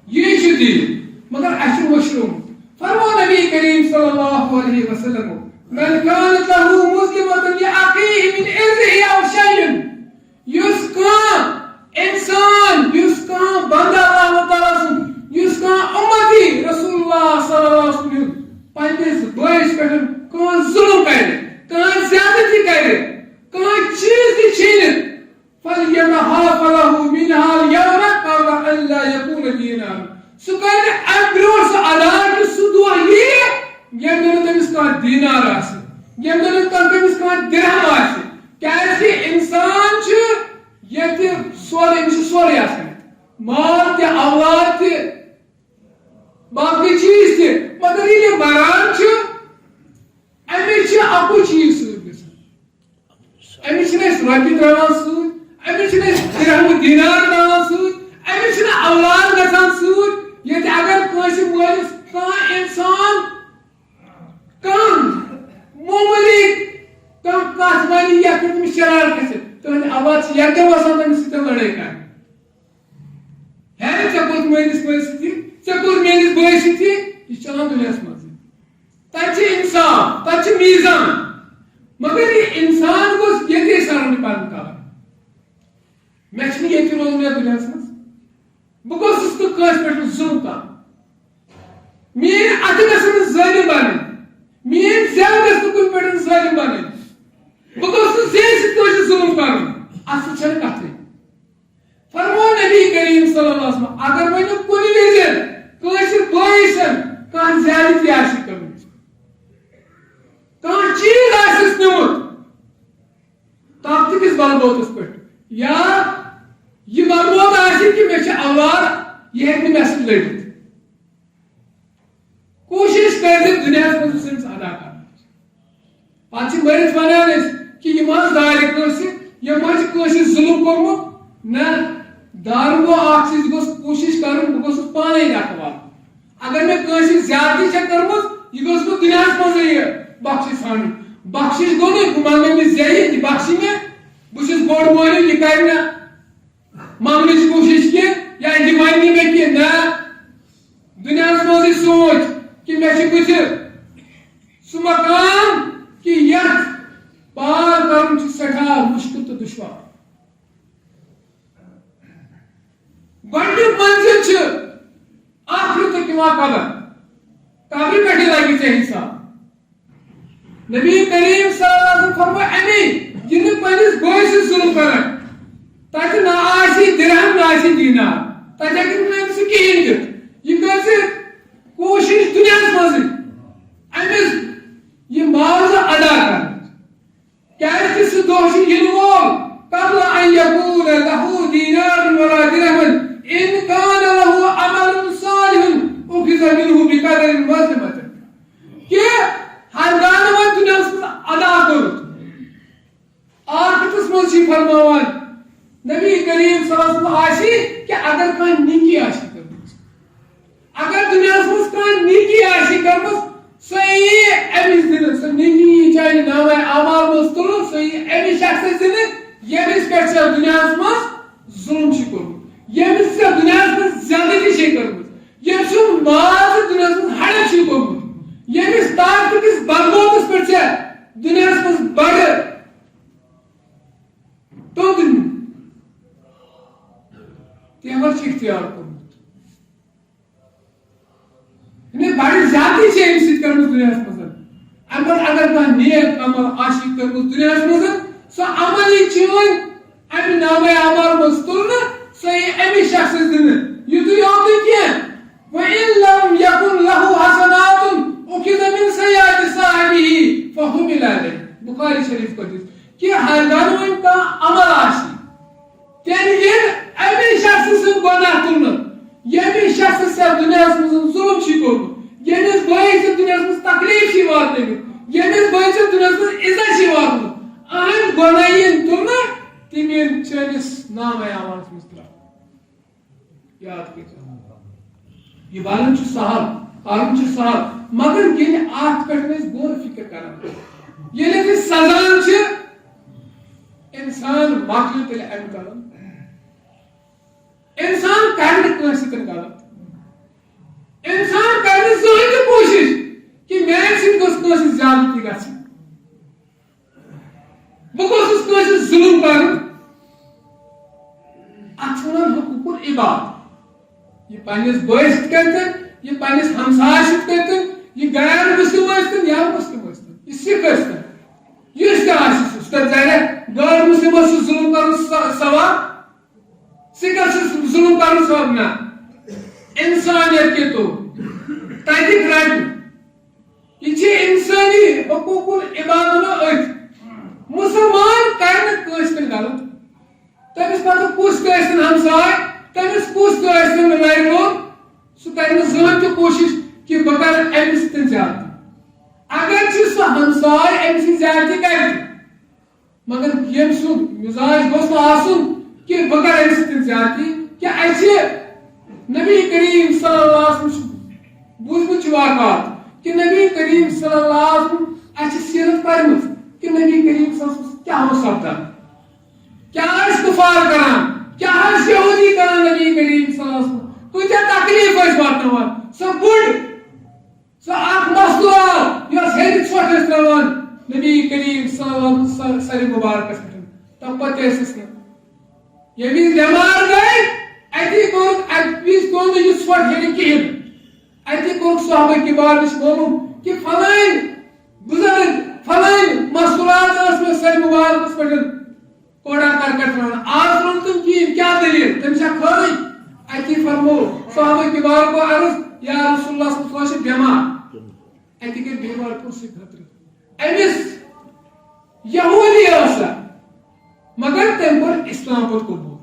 یہِ چھُ دیٖن۔ مگر اَسہِ چھُ مٔشرومُت۔ فرموو نبی کریم صلی اللہ علیہ وسلم، من كانت له مظلمة لأخيه من عرضه أو شيء، یُس کانٛہہ انسان، یُس کانٛہہ بندہ اللہ تعالیٰ سُنٛد، یُس کانٛہہ اُمتی رسول اللہ صلی اللہ علیہ وسلم ہُنٛد پننِس بٲیِس پٮ۪ٹھ کانٛہہ ظلم کرِ، کانٛہہ زیادتی کرِ، کانٛہہ چیٖز تہِ چھینہِ، فَلْيَتَحَافَ لَهُ مِنْهَا الْيَوْمَ قَبْلَ أَنْ لَا يَكُونَ دِينَارٌ۔ سُہ کرِ اَمہِ برٛونٛہہ سُہ ادا کہِ سُہ دۄہ یِیہِ، ییٚمہِ دۄہ نہٕ تٔمِس کانٛہہ دینار آسہِ، ییٚمہِ دۄہ نہٕ تٔمِس کانٛہہ درہم آسہِ۔ کیٛازِ کہِ اِنسان چھُ ییٚتہِ سورُے، أمِس چھُ سورُے آسان، مال تہِ، اولاد تہِ، باقٕے چیٖز تہِ، مگر ییٚلہِ مران چھُ، أمِس چھُ اَکُے چیٖز سۭتۍ گژھان۔ أمِس چھِنہٕ أسۍ رۄپیہِ ترٛاوان سۭتۍ، أمِس چھِنہٕ أسۍ درہم و دینار ترٛاوان سۭتۍ، أمِس چھِنہٕ اولاد گژھان سۭتۍ۔ ییٚتہِ اگر کٲنٛسہِ مٲلِس کانٛہہ اِنسان کانٛہہ معموٗلی کانٛہہ کَتھ یَتھ پٮ۪ٹھ تٔمِس شرارت گژھِ، تُہٕنٛدِ اولاد چھِ یَکدَم وَسان تٔمِس سۭتۍ لڑٲے کرنہِ۔ ہے، ژےٚ کوٚرُتھ میٲنِس مٲلِس سۭتۍ یہِ، ژےٚ کوٚر میٲنِس بٲیِس سۭتۍ یہِ، یہِ چھُ چلان دُنیاہَس منٛزٕے۔ تَتہِ چھُ اِنصاف، تَتہِ چھُ میٖزان۔ مگر یہِ اِنسان گوٚژھ ییٚتے سَرُن پَنُن کَلَن۔ مےٚ چھُنہٕ ییٚتہِ روزُن یَتھ دُنیاہَس منٛز۔ بہٕ گوٚژھُس نہٕ کٲنٛسہِ پٮ۪ٹھ ظُلُم کَرُن۔ میٲنۍ اَتھٕ گژھن نہٕ ظٲلِم بَنٕنۍ۔ میٲنۍ زٮ۪و گژھِ نہٕ کُنہِ پٮ۪ٹھ ظٲلِم بَنٕنۍ۔ بہٕ گوٚژھُس نہٕ زیچھِ کٲنٛسہِ ظُلُم کَرُن۔ اَصٕل چھَنہٕ کَتھٕے۔ فرموو نبی کریم صلی اللہ علیہ وسلم، اگر وۄنۍ کُنہِ وِزِ کٲنٛسہِ بٲیِس کانٛہہ زیادتی آسہِ کٔرمٕژ، کانٛہہ چیٖز آسٮ۪س نیوٗمُت، طاقتہٕ کِس بلبوتس پٮ۪ٹھ، یا یہِ بلبوت آسہِ کہِ مےٚ چھِ اولاد، یہِ ہیٚکہِ نہٕ مےٚ سۭتۍ لٔڑِتھ۔ کوٗشِش کٔرۍ زِ دُنیاہَس منٛز گوٚژھ أمِس ادا کرنٕچ۔ پتہٕ چھِ مٔرِتھ وَنان أسۍ کہِ یِم حظ دارِ کٲنٛسہِ، یِم حظ چھِ کٲنٛسہِ ظُلُم کوٚرمُت۔ نہ، دارُن گوٚو اکھ چیٖز، یہِ گوٚژھ کوٗشِش کَرُن، بہٕ گوٚژھُس پانَے رکھوال۔ اگر مےٚ کٲنٛسہِ زیادتی چھےٚ کٔرمٕژ، یہِ گوٚژھ بہٕ دُنیاہَس منٛزٕے یہِ بخشِش ژھانڈُن۔ بخشِش گوٚو نہٕ بہٕ منٛگہٕ أمِس زیٚیہِ، یہِ بخشی مےٚ، بہٕ چھُس بوٚڑ مٲلِو، یہِ کَرِ نہٕ منٛگنٕچ کوٗشِش کینٛہہ، یا یہِ وَنہِ نہٕ مےٚ کینٛہہ۔ نہ، دُنیاہَس منٛزٕے سونٛچ کہِ مےٚ چھِ بٕتھِ سُہ مقام کہِ یَتھ پار کَرُن چھُ سٮ۪ٹھاہ مُشکِل تہٕ دُشوار۔ گۄڈٕنیُک منزل چھُ ٲخرتُک یِوان قبر۔ قبرِ پٮ۪ٹھٕے لگہِ ژےٚ حساب۔ نبی کریم صلی اللہ علیہ وسلم فرموو اَمی، یہِ نہٕ پننِس بٲے سۭتۍ ظُلُم کران، تَتہِ نہ آسہِ درہم، نہ آسہِ دینار، تَتہِ ہیٚکہِ نہٕ أمِس سُہ کِہیٖنۍ دِتھ۔ یہِ کٔر زِ کوٗشِش دُنیاہَس منٛزٕے أمِس یہِ معاوضہٕ ادا کرنٕچ۔ کیازِ کہِ سُہ دۄہ چھُ یِنہٕ وول، قبل ان یکون لہ دینار ولا درہم، ان کان لہ عمل صالح اخذ منہ بقدر مظلمۃ۔ کہِ ہرگاہ نہٕ وۄنۍ دُنیاہَس منٛز ادا کوٚرُتھ، آخرتس منٛز چھِ فرماوان نبی کریم صلی اللہ علیہ وسلم آسہِ کہِ اگر کانٛہہ نیکی آسہِ کٔرمٕژ، اگر دُنیاہَس منٛز کانٛہہ نیکی آسہِ کٔرمٕژ، سۄ یی أمِس دِنہٕ، سۄ نیکی یی چانہِ نامہ اعمال منٛز تُلنہٕ، سۄ یی أمِس شخصس دِنہٕ، ییٚمِس پٮ۪ٹھ ژےٚ دُنیاہَس منٛز ظُلُم چھُ کوٚرمُت، ییٚمِس ژےٚ دُنیاہَس منٛز زیادتی چھے کٔرمٕژ، ییٚمۍ سُنٛد مال ژٕ دُنیاہَس منٛز ہڑپ چھُے کوٚرمُت، ییٚمِس طاقتہٕ کِس بغٲوتس پٮ۪ٹھ ژےٚ دُنیاہَس منٛز بڑٕ توٚت نیوٗ، تٔمۍ حظ چھُ اختیار کوٚرمُت۔ یعنی بڑٕ زیادتی چھِ أمِس سۭتۍ کٔرمٕژ دُنیاہَس منٛز۔ اَمہِ پَتہٕ اگر کانٛہہ نیک عمل آسہِ کٔرمٕژ دُنیاہَس منٛز، سۄ عمل یی چٲنۍ اَمہِ نامہ اعمال منٛز تُلنہٕ، سۄ یی اَمہِ شخصَس دِنہٕ۔ یِتُے یوت نہٕ کینٛہہ، وَإِن لَمْ يَكُنْ لَهُ حَسَنَاتٌ أُخِذَ مِنْ سَيِّئَاتِ صَاحِبِهِ فَحُمِلَ عَلَيْهِ۔ بخاری شریف قدس۔ کہِ ہرگاہ نہٕ وۄنۍ کانٛہہ عمل آسہِ، تیٚلہِ ییٚلہِ اَمہِ شخصہٕ سُنٛد گۄناہ تُلنہٕ، ییٚمہِ شخصہٕ سۭتۍ دُنیاہَس منٛز ظُلُم چھُ کوٚرمُت، ییٚمِس بٲیِس ژےٚ دُنیاہَس منٛز تکلیٖف چھِ واتنٲومٕتۍ، ییٚمِس بٲیِس ژےٚ دُنیاہَس منٛز عزت چھِ واتنومُت، اَہَنٛدۍ گۄناہ یِن تُلنہٕ، تِم یِن چٲنِس نامہ اعمالَس منٛز ترٛاونہٕ۔ یاد کٔرِو۔ یہِ وَنُن چھُ سہل، پَرُن چھُ سہل، مگر ییٚلہِ اَتھ پٮ۪ٹھ أسۍ غور فِکر کران، ییٚلہِ أسۍ سَزان چھِ، اِنسان مۄکلہِ تیٚلہِ اَمہِ کَرُن۔ اِنسان کَرِ نہٕ کٲنٛسہِ سۭتۍ غلط۔ اِنسان کَرِ نہٕ زٕہٕنۍ تہِ کوٗشِش کہِ میٛانہِ سۭتۍ گٔژھ کٲنٛسہِ زیادتی گژھٕنۍ۔ بہٕ گوٚژھُس کٲنٛسہِ ظُلُم کَرُن۔ اَتھ چھِ وَنان حقوق العباد۔ یہِ پنٛنِس بٲیِس سۭتۍ کٔرۍتَن، یہِ پنٛنِس ہمسایَس سۭتۍ کٔرۍتَن، یہِ غیر مُسلِم ٲسۍتَن یا مُسلِم ٲسۍتَن، یہِ سِکھ ٲسۍتَن، یُس تہِ آسہِ سُہ، سُہ کَرِ ظٲہِر ہے، غٲر مُسلِمَس چھُ ظُلُم کَرُن ث-، ثواب، سِکھَس چھُ ظُلُم کَرُن ثواب، نہ۔ اِنسانیت کے طور تَتہِ رَٹہِ۔ یہِ چھِ اِنسٲنی حقوق العباد وَنان أتھۍ۔ مُسلمان کَرِ نہٕ کٲنٛسہِ سۭتۍ غلط۔ تٔمِس پَتہٕ کُس تہِ ٲسِن ہمساے، تٔمِس کُس تہِ ٲسِن لَرِ لوٚگ، سُہ کَرِ نہٕ زٕہٕنۍ تہِ کوٗشِش کہِ بہٕ کَرٕ أمِس سۭتۍ زیادتی۔ اگر چھِ سُہ ہمساے أمۍ سٕنٛز زیادتی کَرِ تہِ، مگر ییٚمۍ سُنٛد مِزاج گوٚژھ نہٕ آسُن کہِ بہٕ کَرٕ أمِس سۭتۍ زیادتی، کہِ اَسہِ چھِ نبی کریم صلی اللہ علیہ وسلم چھُ بوٗزمُت چھُ واقعات کہِ نبی کریم صلی اللہ علیہ وسلم، اَسہِ چھِ سیٖرت پَرمٕژ کہِ نبی کریم صلی اللہ علیہ وسلم کیٛاہ اوس سپدان؟ کیٛاہ ٲسۍ کفار کران؟ کیٛاہ ٲسۍ یہودی کران نبی کریم صلی اللہ علیہ وسلم؟ کۭتیاہ تکلیف ٲسۍ واتناوان؟ سۄ بٔڑ، سۄ اکھ مستورات یۄس ہیٚرِ ژھۄٹھ ٲسۍ ترٛاوان نبی کریم صلی اللہ علیہ وسلم سرِ مبارکس پٮ۪ٹھ، تَمہِ پتہٕ تہِ ٲسۍ أسۍ کران۔ ییٚمہِ وِزِ بٮ۪مار گٔے، اَتی کوٚرُکھ، اَمہِ وِزِ پیوٚو نہٕ یہِ ژھۄٹھ ہیٚرِ کِہیٖنۍ۔ اَتی کوٚرُکھ صحابہ کِبار نِش معلوم کہِ فلٲنۍ بُزرگ، فلٲنۍ مستورات ٲس مےٚ سرِ مبارکس پٮ۪ٹھ کوڑا کرکٹ ترٛاوان۔ آز ترٛوو نہٕ تٔمۍ کِہیٖنۍ، کیٛاہ دٔلیٖل؟ تٔمِس چھا خٲرٕے؟ اَتی فرموو صحابہ کِبار کو عرض، یا رسول اللہ صلی اللہ علیہ وسلم چھِ بٮ۪مار۔ اَتہِ گٔے بٮ۪مار کُرسی خٲطرٕ۔ أمِس یہودی ٲس سۄ، مگر تٔمۍ کوٚر اسلام پتہٕ قبول۔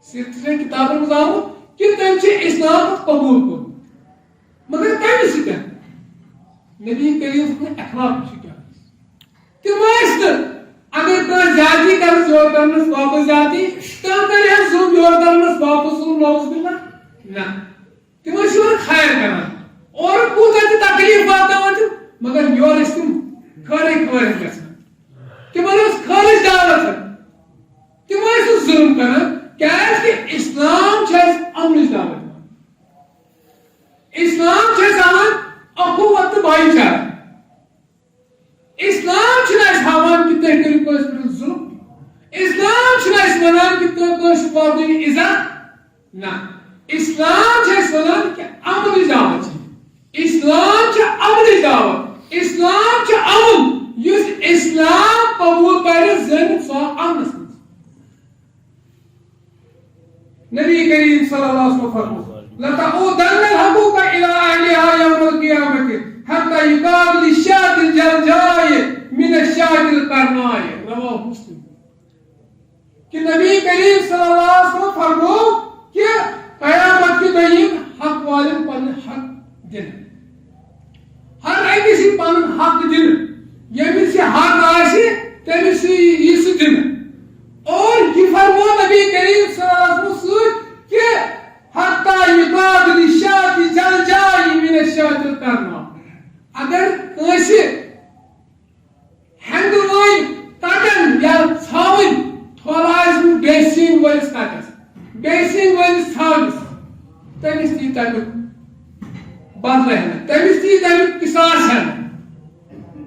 سیرتٕچ کتابن منٛز آمُت کہِ تٔمۍ چھُ اسلام پتہٕ قبول کوٚرمُت۔ مگر کمہِ سۭتۍ؟ نبی کریم سُنٛد اخلاق چھُ کیٛاہ؟ تِم ٲسۍ نہٕ، اگر کانٛہہ زیادتی کرنس یورٕ کرنس واپس زیادتی، کانٛہہ کرِ ہا ظلم یورٕ کرنس واپس ظلم، نعوذ باللہ، نہ۔ تِم ٲسۍ یورٕ خیر کران۔ اورٕ کوٗتاہ تہِ تکلیف واتناوان تِم، مگر یورٕ ٲسۍ تِم خٲرٕے خٲرٕے گژھان۔ تِمن ٲس خٲرٕچ دعوت۔ تِم ٲسۍ نہٕ ظلم کران، کیازِ کہِ اسلام چھِ اَسہِ امنٕچ دعوت دِوان۔ اسلام چھِ اَسہِ ہاوان اخوت تہٕ بھایی چارٕ۔ اسلام چھُنہٕ اَسہِ ہاوان کہِ تُہۍ کٔرِو کٲنٛسہِ پٮ۪ٹھ ظلم۔ اسلام چھُنہٕ اَسہِ وَنان کہِ تُہۍ کٲنٛسہِ واتنٲیِو اِزا۔ نہ۔ اسلام چھُ اَسہِ وَنان کہِ امنٕچ دعوت چھِ۔ اسلام چھُ امنٕچ دعوت۔ اسلام چھُ امن۔ یُس اسلام قبول کرِ، زٲنِتھ سُہ آو امنس منٛز۔ نبی کریم صلی اللہ علیہ وسلم فرموو، "لتعودن الحقوق الی اہلها یوم القیامة حتی یقاد للشاة الجلجاء من الشاة القرناء۔" رواہ مسلم۔ کہ نبی کریم صلی اللہ علیہ وسلم فرموو کہ قیامت کہ دۄہ یِن حق والٮ۪ن پنٕنۍ حق دِنہٕ۔ ہر أکِس یی پنُن حق دِنہٕ۔ ییٚمِس یہِ حق آسہِ، تٔمِس یی، یی سُہ دِنہٕ۔ اور یہِ فرموو نبی کریم صلی اللہ علیہ وسلم سۭتۍ کہ حتی یقاد للشاة الجلجاء من الشاة القرناء۔ اگر کٲنٛسہِ ہٮ۪نٛدٕ وٲلۍ کَٹَن یا ژھاوٕنۍ تھولہٕ آسہِ نہٕ بیٚیہِ سِنۍ وٲلِس کَٹَس، بیٚیہِ سِنۍ وٲلِس ژھاوِس، تٔمِس تہِ یی تَمیُک بدلہٕ ہٮ۪نہٕ، تٔمِس تہِ یی تَمیُک قصاص ہٮ۪نہٕ۔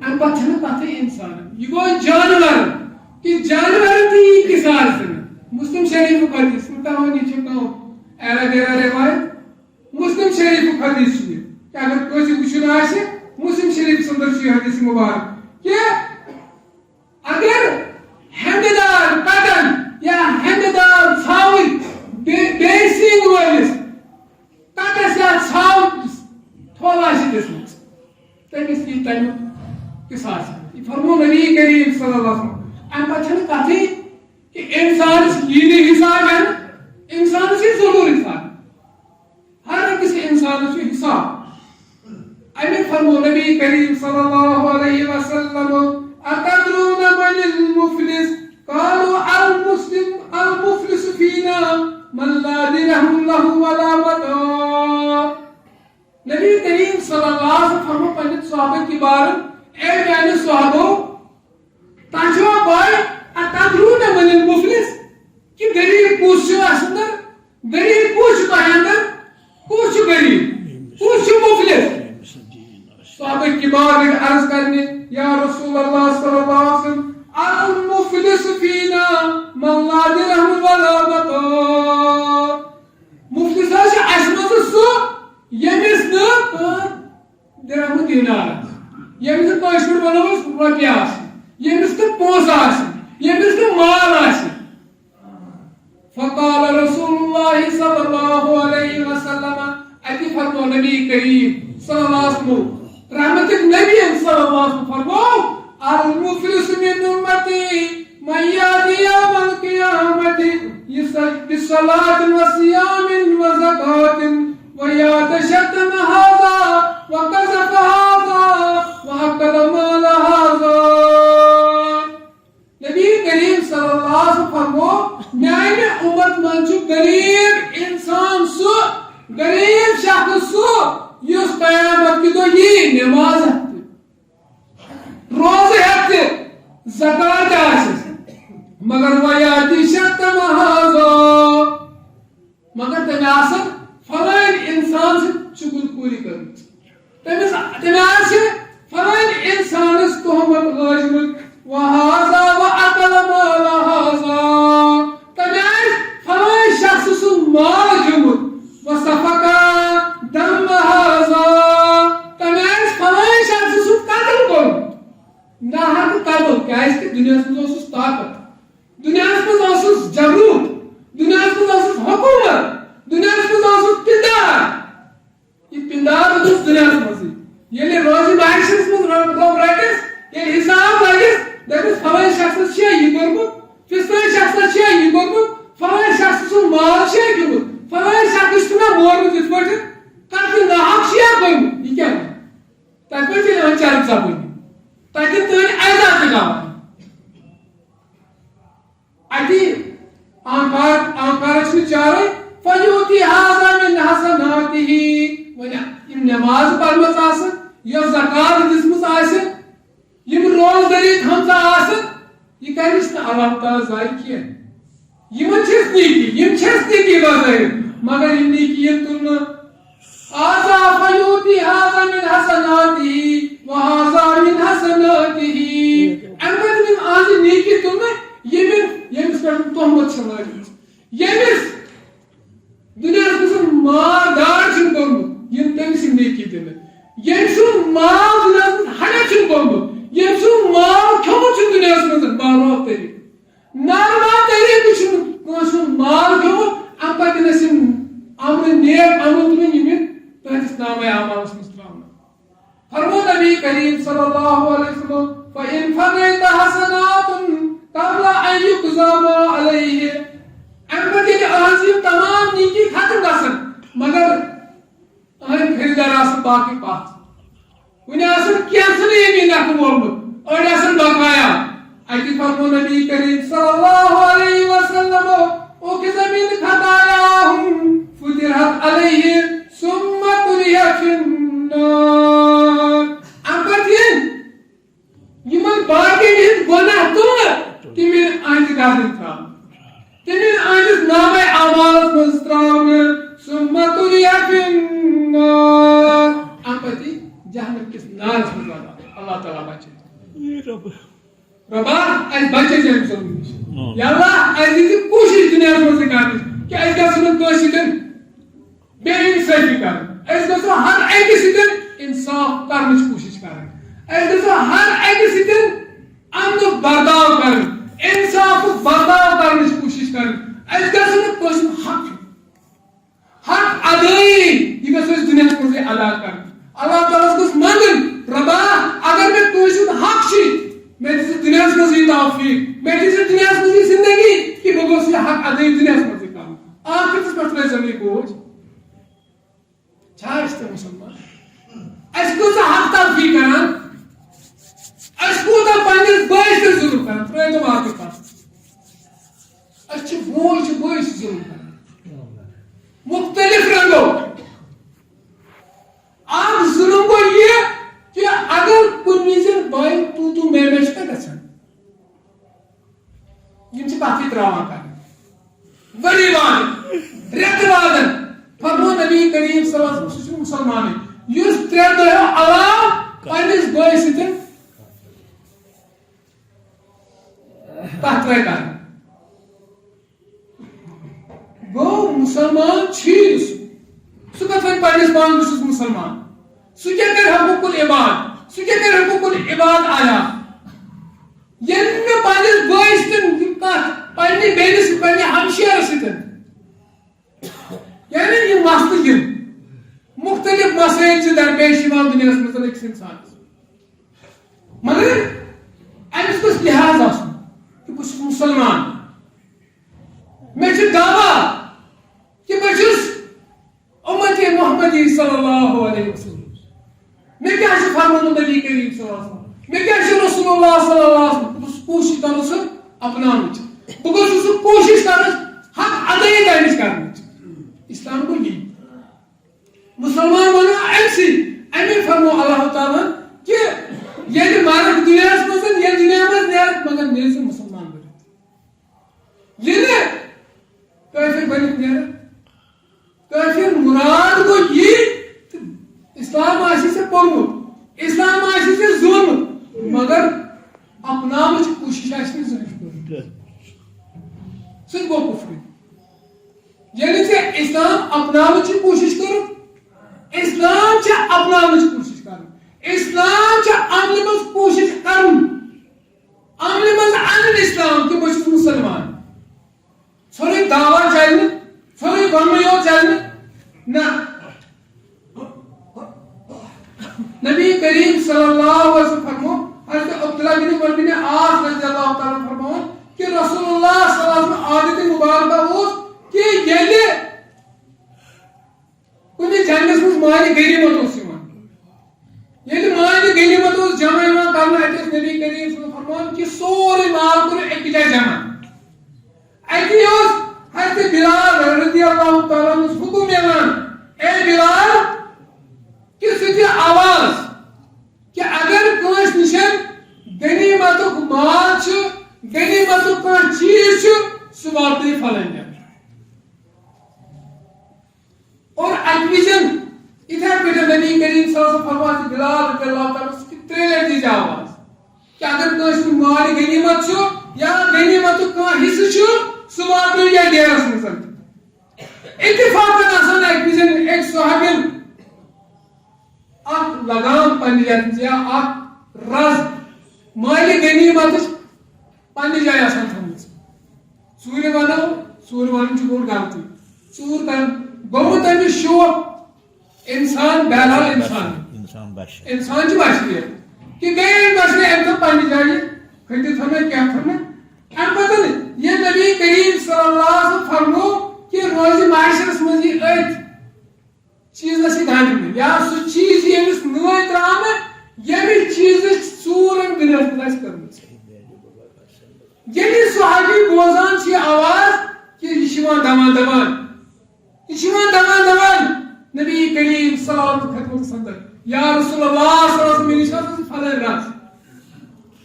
اَمہِ پَتہٕ چھَنہٕ کَتھٕے اِنسانَن، یہِ گوٚو جانوَرَن، کہِ جانوَرَن تہِ یی قصاص دِنہٕ۔ مسلم شریٖفُک حدیث، بہٕ تھاوَن یہِ چھِ کانٛہہ ایرا ویرا رِوایت۔ مسلم شریٖفُک حدیث چھُ یہِ۔ کہِ اگر کٲنٛسہِ وٕچھُن آسہِ، مسلم شریٖفَس اندر چھُ یہِ حدیث مبارک۔ کہِ اگر ہٮ۪نٛدٕ دار کَٹَن یا ہٮ۪نٛدٕ دار ژھاوٕنۍ بے-، بیٚیہِ سِنٛگ وٲلِس کَٹَس یا ژھاوٕنِس تھوٚل آسہِ دِژمٕژ، تٔمِس یی تَمیُک قصاص۔ یہِ فرموو نبی کریم صلی اللہ علیہ وسلم۔ اَمہِ پَتہٕ چھَنہٕ کَتھٕے کہِ اِنسانَس یی نہٕ حساب ہٮ۪نہٕ، اِنسانَس یی ضروٗر حساب۔ ہر أکِس اِنسانَس چھُ حساب۔ اَمہِ فرموو نبی کریم صلی اللہ علیہ وسلم، "اتدرون من المفلس؟ قالوا المسلم، المفلس فينا من لا درهم له ولا متاع۔" نبی کریم صلی اللہ علیہ وسلم فرموو پننٮ۪ن صحابہ کِبارن، "اے میانہِ صحابو، تۄہہِ چھوا پاے، اتدرون من المفلس؟ کہِ غریب کُس چھُ اَسہِ اندر؟ غریب کُس چھُ تۄہہِ اندر؟ کُس چھُ غریب؟ کُس چھُ مفلس؟" صحابہ کِبار لٔگۍ عرض کرنہِ، "یا رسول اللہ صلی اللہ علیہ وسلم، المفلس فینا من لا درہم ولا متاع۔" مفلس حظ چھُ اَسہِ منٛز سُہ، ییٚمِس نہٕ کانٛہہ درہم و دینار آسہِ، ییٚمِس نہٕ کٲشِر پٲٹھۍ وَنو أسۍ رۄپیہِ آسہِ، ییٚمِس نہٕ پونٛسہٕ آسہِ، ییٚمِس نہٕ مال آسہِ۔ فقال رسول اللہ صلی اللہ علیہ وسلم، اَتہِ فرموو نبی کریم صلی اللہ علیہ وسلم، رحمت نبی صلی اللہ علیہ وسلم فرموو، المفلس من امتی من یاتی یوم القیامت بصلاة و صیام و زکاة و یتشتم هذا و قذف هذا و اکل مال هذا۔ نبی کریم صلی اللہ علیہ وسلم فرموو، میانہِ امت منٛز چھُ غریب انسان سُہ، غریب شخص سُہ، یُس قیامت کہِ دۄہ یی نماز ہٮ۪تھ تہِ، روزٕ ہٮ۪تھ تہِ، زکات تہِ آسٮ۪س، مگر ویاتی شتم ہذا، مگر تٔمۍ آسن فلٲنۍ انسان سۭتۍ چُغل خوٗری کٔرمٕژ۔ تٔمِس، تٔمۍ آسہِ فلٲنۍ انسانس تہمت لٲجمٕژ، وہذا واکل مال ہذا، تٔمۍ آسہِ فلٲنۍ شخص سُنٛد مال کھیوٚمُت، وسفک دم ہذا، تٔمۍ آسہِ فلٲنۍ شخص سُنٛد قتل کوٚرمُت۔ ناحق قتل، کیازِ کہِ دُنیاہس منٛز اوسُس طاقت، دُنیاہس منٛز اوسُس جبروت، دُنیاہس منٛز اوسُس حکومت، دُنیاہس منٛز اوسُس پِندار۔ یہِ پِندار روٗدُس دُنیاہس منٛزٕے۔ ییٚلہِ روزِ محشرس منٛز رۄ-، رۄب رٹٮ۪س، ییٚلہِ حساب لگٮ۪س، دپٮ۪س، فلٲنۍ شخصس چھُ یہِ کوٚرمُت، فستٲنۍ شخصس چھُ یہِ کوٚرمُت، فلٲنۍ شخص سُنٛد مال چھُ یہِ کھیوٚمُت، فلٲنۍ شخص چھُ مےٚ مورمُت یِتھ پٲٹھۍ، کتھ کیُتھ ناحق چھُ یہِ کوٚرمُت، یہِ کیٛاہ؟ تتہِ پٮ۪ٹھ ییٚلہِ وۄنۍ چرب زبٲنی، تتہِ تُہنٛدۍ عزت تہِ گواہ۔ اتی آنکار، آنکارس چھِ چارے، فیوتی ہذا من حسناتی۔ وۄنۍ یِم نماز پرمٕژ آسن، یۄس زکات دِژمٕژ آسہِ، یِم روزدٔری تھٲمژٕ آسن، یہِ کرنس نہٕ اللہ تعالیٰ ضایع کینٛہہ۔ یِمن چھس نیکی، یِم چھس نیکی بظٲہر، مگر یِم نیکی یِم تُل نہٕ۔ آزا فیوتی ہذا من حسناتی و ہذا من حسناتی۔ اَمہِ پتہٕ یِم آز نیکی تُل نہٕ، ییٚمہِ، ییٚمِس پٮ۪ٹھ تہمت چھِ لٲجمٕژ، ییٚمِس دُنیاہس منٛز مار دار چھُنہٕ کوٚرمُت، یِم تٔمِس یِم نیکی دِنہٕ۔ ییٚمۍ سُنٛد مال دُنیاہس منٛز ہڑپ چھُنہٕ کوٚرمُت، ییٚمۍ سُنٛد مال کھیوٚمُت چھُنہٕ دُنیاہس منٛز ناروا طریٖقہٕ۔ ناروا طریٖقہٕ چھُنہٕ کٲنٛسہِ ہُنٛد مال کھیوٚمُت، اَمہِ پتہٕ یِنَس یِم عملہٕ، نیک عمل تُلٕنۍ، یِم یِن تُہٕنٛدِس نامے اعمالس منٛز ترٛاونہٕ۔ فرموو نبی کریم صلی اللہ علیہ وسلم، فَإِنْ فَنَيْتَ حَسَنَاتٌ قَبْلَ أَنْ يُقْضَى مَا عَلَيْهِ۔ اَمہِ پتہٕ ییٚلہِ أہٕنٛز یِم تمام نیکی ختم گژھن، مگر أہٕنٛدۍ خریدار آسن باقٕے پتھ۔ وُنہِ آسن کینٛژھنٕے ییٚمہِ نکھٕ وولمُت، أڑۍ آسن بقایا۔ اَتہِ فرموو نبی کریم صلی اللہ علیہ وسلم، أُخِذَ مِنْ خَطَايَاهُمْ فَطُرِحَتْ عَلَيْهِ ثُمَّ طُرِحَ فِي النَّارِ۔ اَمہِ پتہٕ یِن یِمن باقین ہٕنٛدۍ گۄناہ تُلنہٕ، تِم یِن أہٕنٛدِ گردنہِ ترٛاونہٕ، تِم یِن أہٕنٛدِس نامے اعمالس منٛز ترٛاونہٕ، ثُمَّ طُرِحَ فِي النَّارِ۔ اَمہِ پتہٕ یی جہنم کِس نارس منٛز لگاونہٕ۔ اللہ تعالیٰ بچٲیِن۔ رۄبا، اَسہِ بچٲیزِ اَمہِ ظُلمہٕ نِش۔ یا اللہ، اَسہِ دِژ کوٗشِش دُنیاہَس منٛز یہِ کرنٕچ، کہِ اَسہِ گژھِ نہٕ کٲنٛسہِ سۭتۍ بے انصٲفی کرٕنۍ۔ أسۍ گژھو ہر أکِس سۭتۍ انصاف کرنٕچ کوٗشِش کرٕنۍ۔ أسۍ گژھو ہر أکِس سۭتۍ امنُک برتاو کرٕنۍ، انصافُک برتاو کرنٕچ کوٗشِش کرٕنۍ۔ أسۍ گژھو نہٕ کٲنٛسہِ ہُنٛد حق ہیوٚن۔ حق ادٲیی، یہِ گژھو أسۍ دُنیاہَس منٛزٕے ادا کرٕنۍ۔ اللہ تعالیٰ ہَس گوٚژھ منٛگُن، رۄبا، اگر مےٚ کٲنٛسہِ ہُنٛد حق چھُ، مےٚ دِژٕ دُنیاہَس منٛزٕے توفیٖق، مےٚ دِژٕ دُنیاہَس منٛزٕے زندگی، کہِ بہٕ گوٚژھ یہِ حق ادٲیی دُنیاہَس منٛزٕے کرُن۔ ٲخرتس پٮ۪ٹھ ترٲیزٮ۪م یہِ بوج۔ چھا أسۍ تہِ مُسلمان؟ أسۍ کۭژاہ حق تلفی کران؟ أسۍ کوٗتاہ پننِس بٲیِس پٮ۪ٹھ ظُلُم کران؟ ترٲیِو تِم اکھ أکۍ پتھ۔ أسۍ چھِ بوے چھِ بٲیِس ظُلُم کران مُختٔلِف رنٛگو۔ اکھ ظُلُم گوٚو یہِ کہِ اگر کُنہِ وِزِ بٲیِن تو تو میں میں چھِ نہ گژھان، یِم چھِ تَتھ تہِ ترٛاوان کرٕنۍ۔ ؤری وادن، رٮ۪تہٕ وادن۔ فرموو نبی کریم صلی اللہ علیہ وسلم، سُہ چھُنہٕ مُسلمانٕے یُس ترٛےٚ دۄہ علاوٕ پننِس بٲے سۭتۍ تَتھ ترٛاوِ کرٕنۍ۔ گوٚو مُسلمان چھُے نہٕ سُہ۔ سُہ کَتھ وَنہِ پننِس پانَس بہٕ چھُس مُسلمان؟ سُہ کیٛاہ کرِ حقوق العباد؟ سُہ کیٛاہ کرِ حقوق العباد ادا؟ ییٚلہِ مےٚ پننِس بٲیِس سۭتۍ یہِ کَتھ، پننہِ بیٚنہِ سۭتۍ، پننہِ ہمشیرَس سۭتۍ یعنی یِم مسلہٕ یِم مُختٔلِف مسٲیِل چھِ درپیش یِوان دُنیاہَس منٛز أکِس اِنسانَس۔ مگر أمِس گوٚژھ لحاظ آسُن کہِ بہٕ چھُس مُسلمان، مےٚ چھُ دعویٰ کہِ بہٕ چھُس اُمتِ محمدی صلی اللہ علیہ وسلم۔ مےٚ کیٛاہ چھُ فرمومُت نبی کریم صلی اللہ علیہ وسلم؟ مےٚ کیٛاہ چھُ رسول اللہ صلی اللہ علیہ وسلم؟ بہٕ گوٚژھُس کوٗشِش کرُن سُہ اپناونٕچ۔ بہٕ گوٚژھُس سُہ کوٗشِش کرُن حق ادٲیی تٔمِس کرنٕچ۔ اسلام گوٚو یی۔ مُسلمان بنو أمۍ سٕے۔ أمی فرموو اللہ تعالیٰ ہن کہِ ییٚلہِ مرکھ دُنیاہَس منٛز، ییٚلہِ دُنیا منٛز نیرکھ، نیران۔ کٲفِر مراد گوٚو یہِ، تہٕ اسلام آسہِ ژےٚ پوٚرمُت، اسلام آسہِ ژےٚ زونمُت، مگر اپناونٕچ کوٗشِش آسہِ نہٕ زٕہٕنۍ کٔرمٕژ۔ سُہ تہِ گوٚو کُفرٕے۔ ییٚلہِ ژےٚ اسلام اپناونٕچ کوٗشِش کٔرٕتھ، اسلام چھےٚ اپناونٕچ کوٗشِش کرٕنۍ، اسلام چھےٚ عملہِ منٛز کوٗشِش کرٕنۍ، عملہِ منٛز اَنٕنۍ اسلام کہِ بہٕ چھُس مُسلمان۔ ژھورُے دعویٰ چلہِ نہٕ، ژھورُے وَننُے یوت چلہِ نہٕ۔ نہ۔ نبی کریم صلی اللہ علیہ وسلم فرمو، حضرت عبداللہ بن عمر بن عاص رضی اللہ تعالیٰ عنہ فرماوان کہ رسول اللہ صلی اللہ علیہ وسلم عادت مبارکہ اوس کہ ییٚلہِ کُنہِ جنگس منٛز مالِ غنیمت اوس یِوان، ییٚلہِ مالِ غنیمت اوس جمع یِوان کرنہٕ، اَتہِ اوس نبی کریم صلی اللہ علیہ وسلم فرماوان کہ سورُے مال کٔرِو اَکہِ جایہِ جمع۔ اَتی اوس حضرت بلال رضی اللہ تعالیٰ عنہس حکم یِوان، اے بلال، کہ سُہ دِ آواز کہ اگر کٲنٛسہِ نِش غنیمتُک مال چھُ، غنیمتُک کانٛہہ چیٖز چھُ، سُہ واتنٲیِو فلٲنۍ جایہِ۔ اور اَکہِ وِزِ یِتھے پٲٹھۍ نبی کریم صلی اللہ علیہ وسلم فرماوان چھِ بلال رضی اللہ تعالیٰ عنہس کہ ترٛےٚ لٹہِ دیٖزِ آواز کہ اگر کٲنٛسہِ ہُنٛد مالِ غنیمت چھُ یا غنیمتُک کانٛہہ حصہٕ چھُ، سُہ واتنٲیِو یتھ ڈیرس منٛز۔ اتفاقن آسان اَکہِ وِزِ أکۍ صحابین اکھ لگام پننہِ یتھ منٛز یا اکھ رز مالِ غنیمتٕچ پننہِ جایہِ آسان تھٲومٕژ۔ ژوٗرِ ونو، ژوٗرِ ونُن چھُ بوٚڑ غلطی۔ ژوٗر کرُن گوٚو تٔمِس شوق، انسان، بہرحال انسان۔ انسان بشر۔ انسان چھُ بشرِیت۔ کہِ گٔے أمۍ بشرِ، أمۍ تھٲو پننہِ جایہِ کھٔٹِتھ تھٲو نہ کینٛہہ تھٲو نہ۔ اَمہِ پتہٕ ییٚلہِ نبی کریم صلی اللہ علیہ وسلم فرموو کہِ روزِ معاشرس منٛز یہِ أتھۍ چیٖزس سۭتۍ ہنٛگنہٕ یا سُہ چیٖز ییٚمِس نٲلۍ ترٛاونہٕ، ییٚمہِ چیٖزٕچ ژوٗر أمۍ دُنیاہس منٛز آسہِ کٔرمٕژ۔ ییٚلہِ صحابی بوزان چھِ یہِ آواز کہِ یہِ چھِ یِوان دَوان دَوان، یہِ چھِ یِوان دَوان دَوان نبی کریم صلی اللہ علیہ وسلم خدمتس اندر، یا رسول اللہ صلی اللہ علیہ وسلم، مےٚ نِش حظ ٲس فلٲنۍ رَز،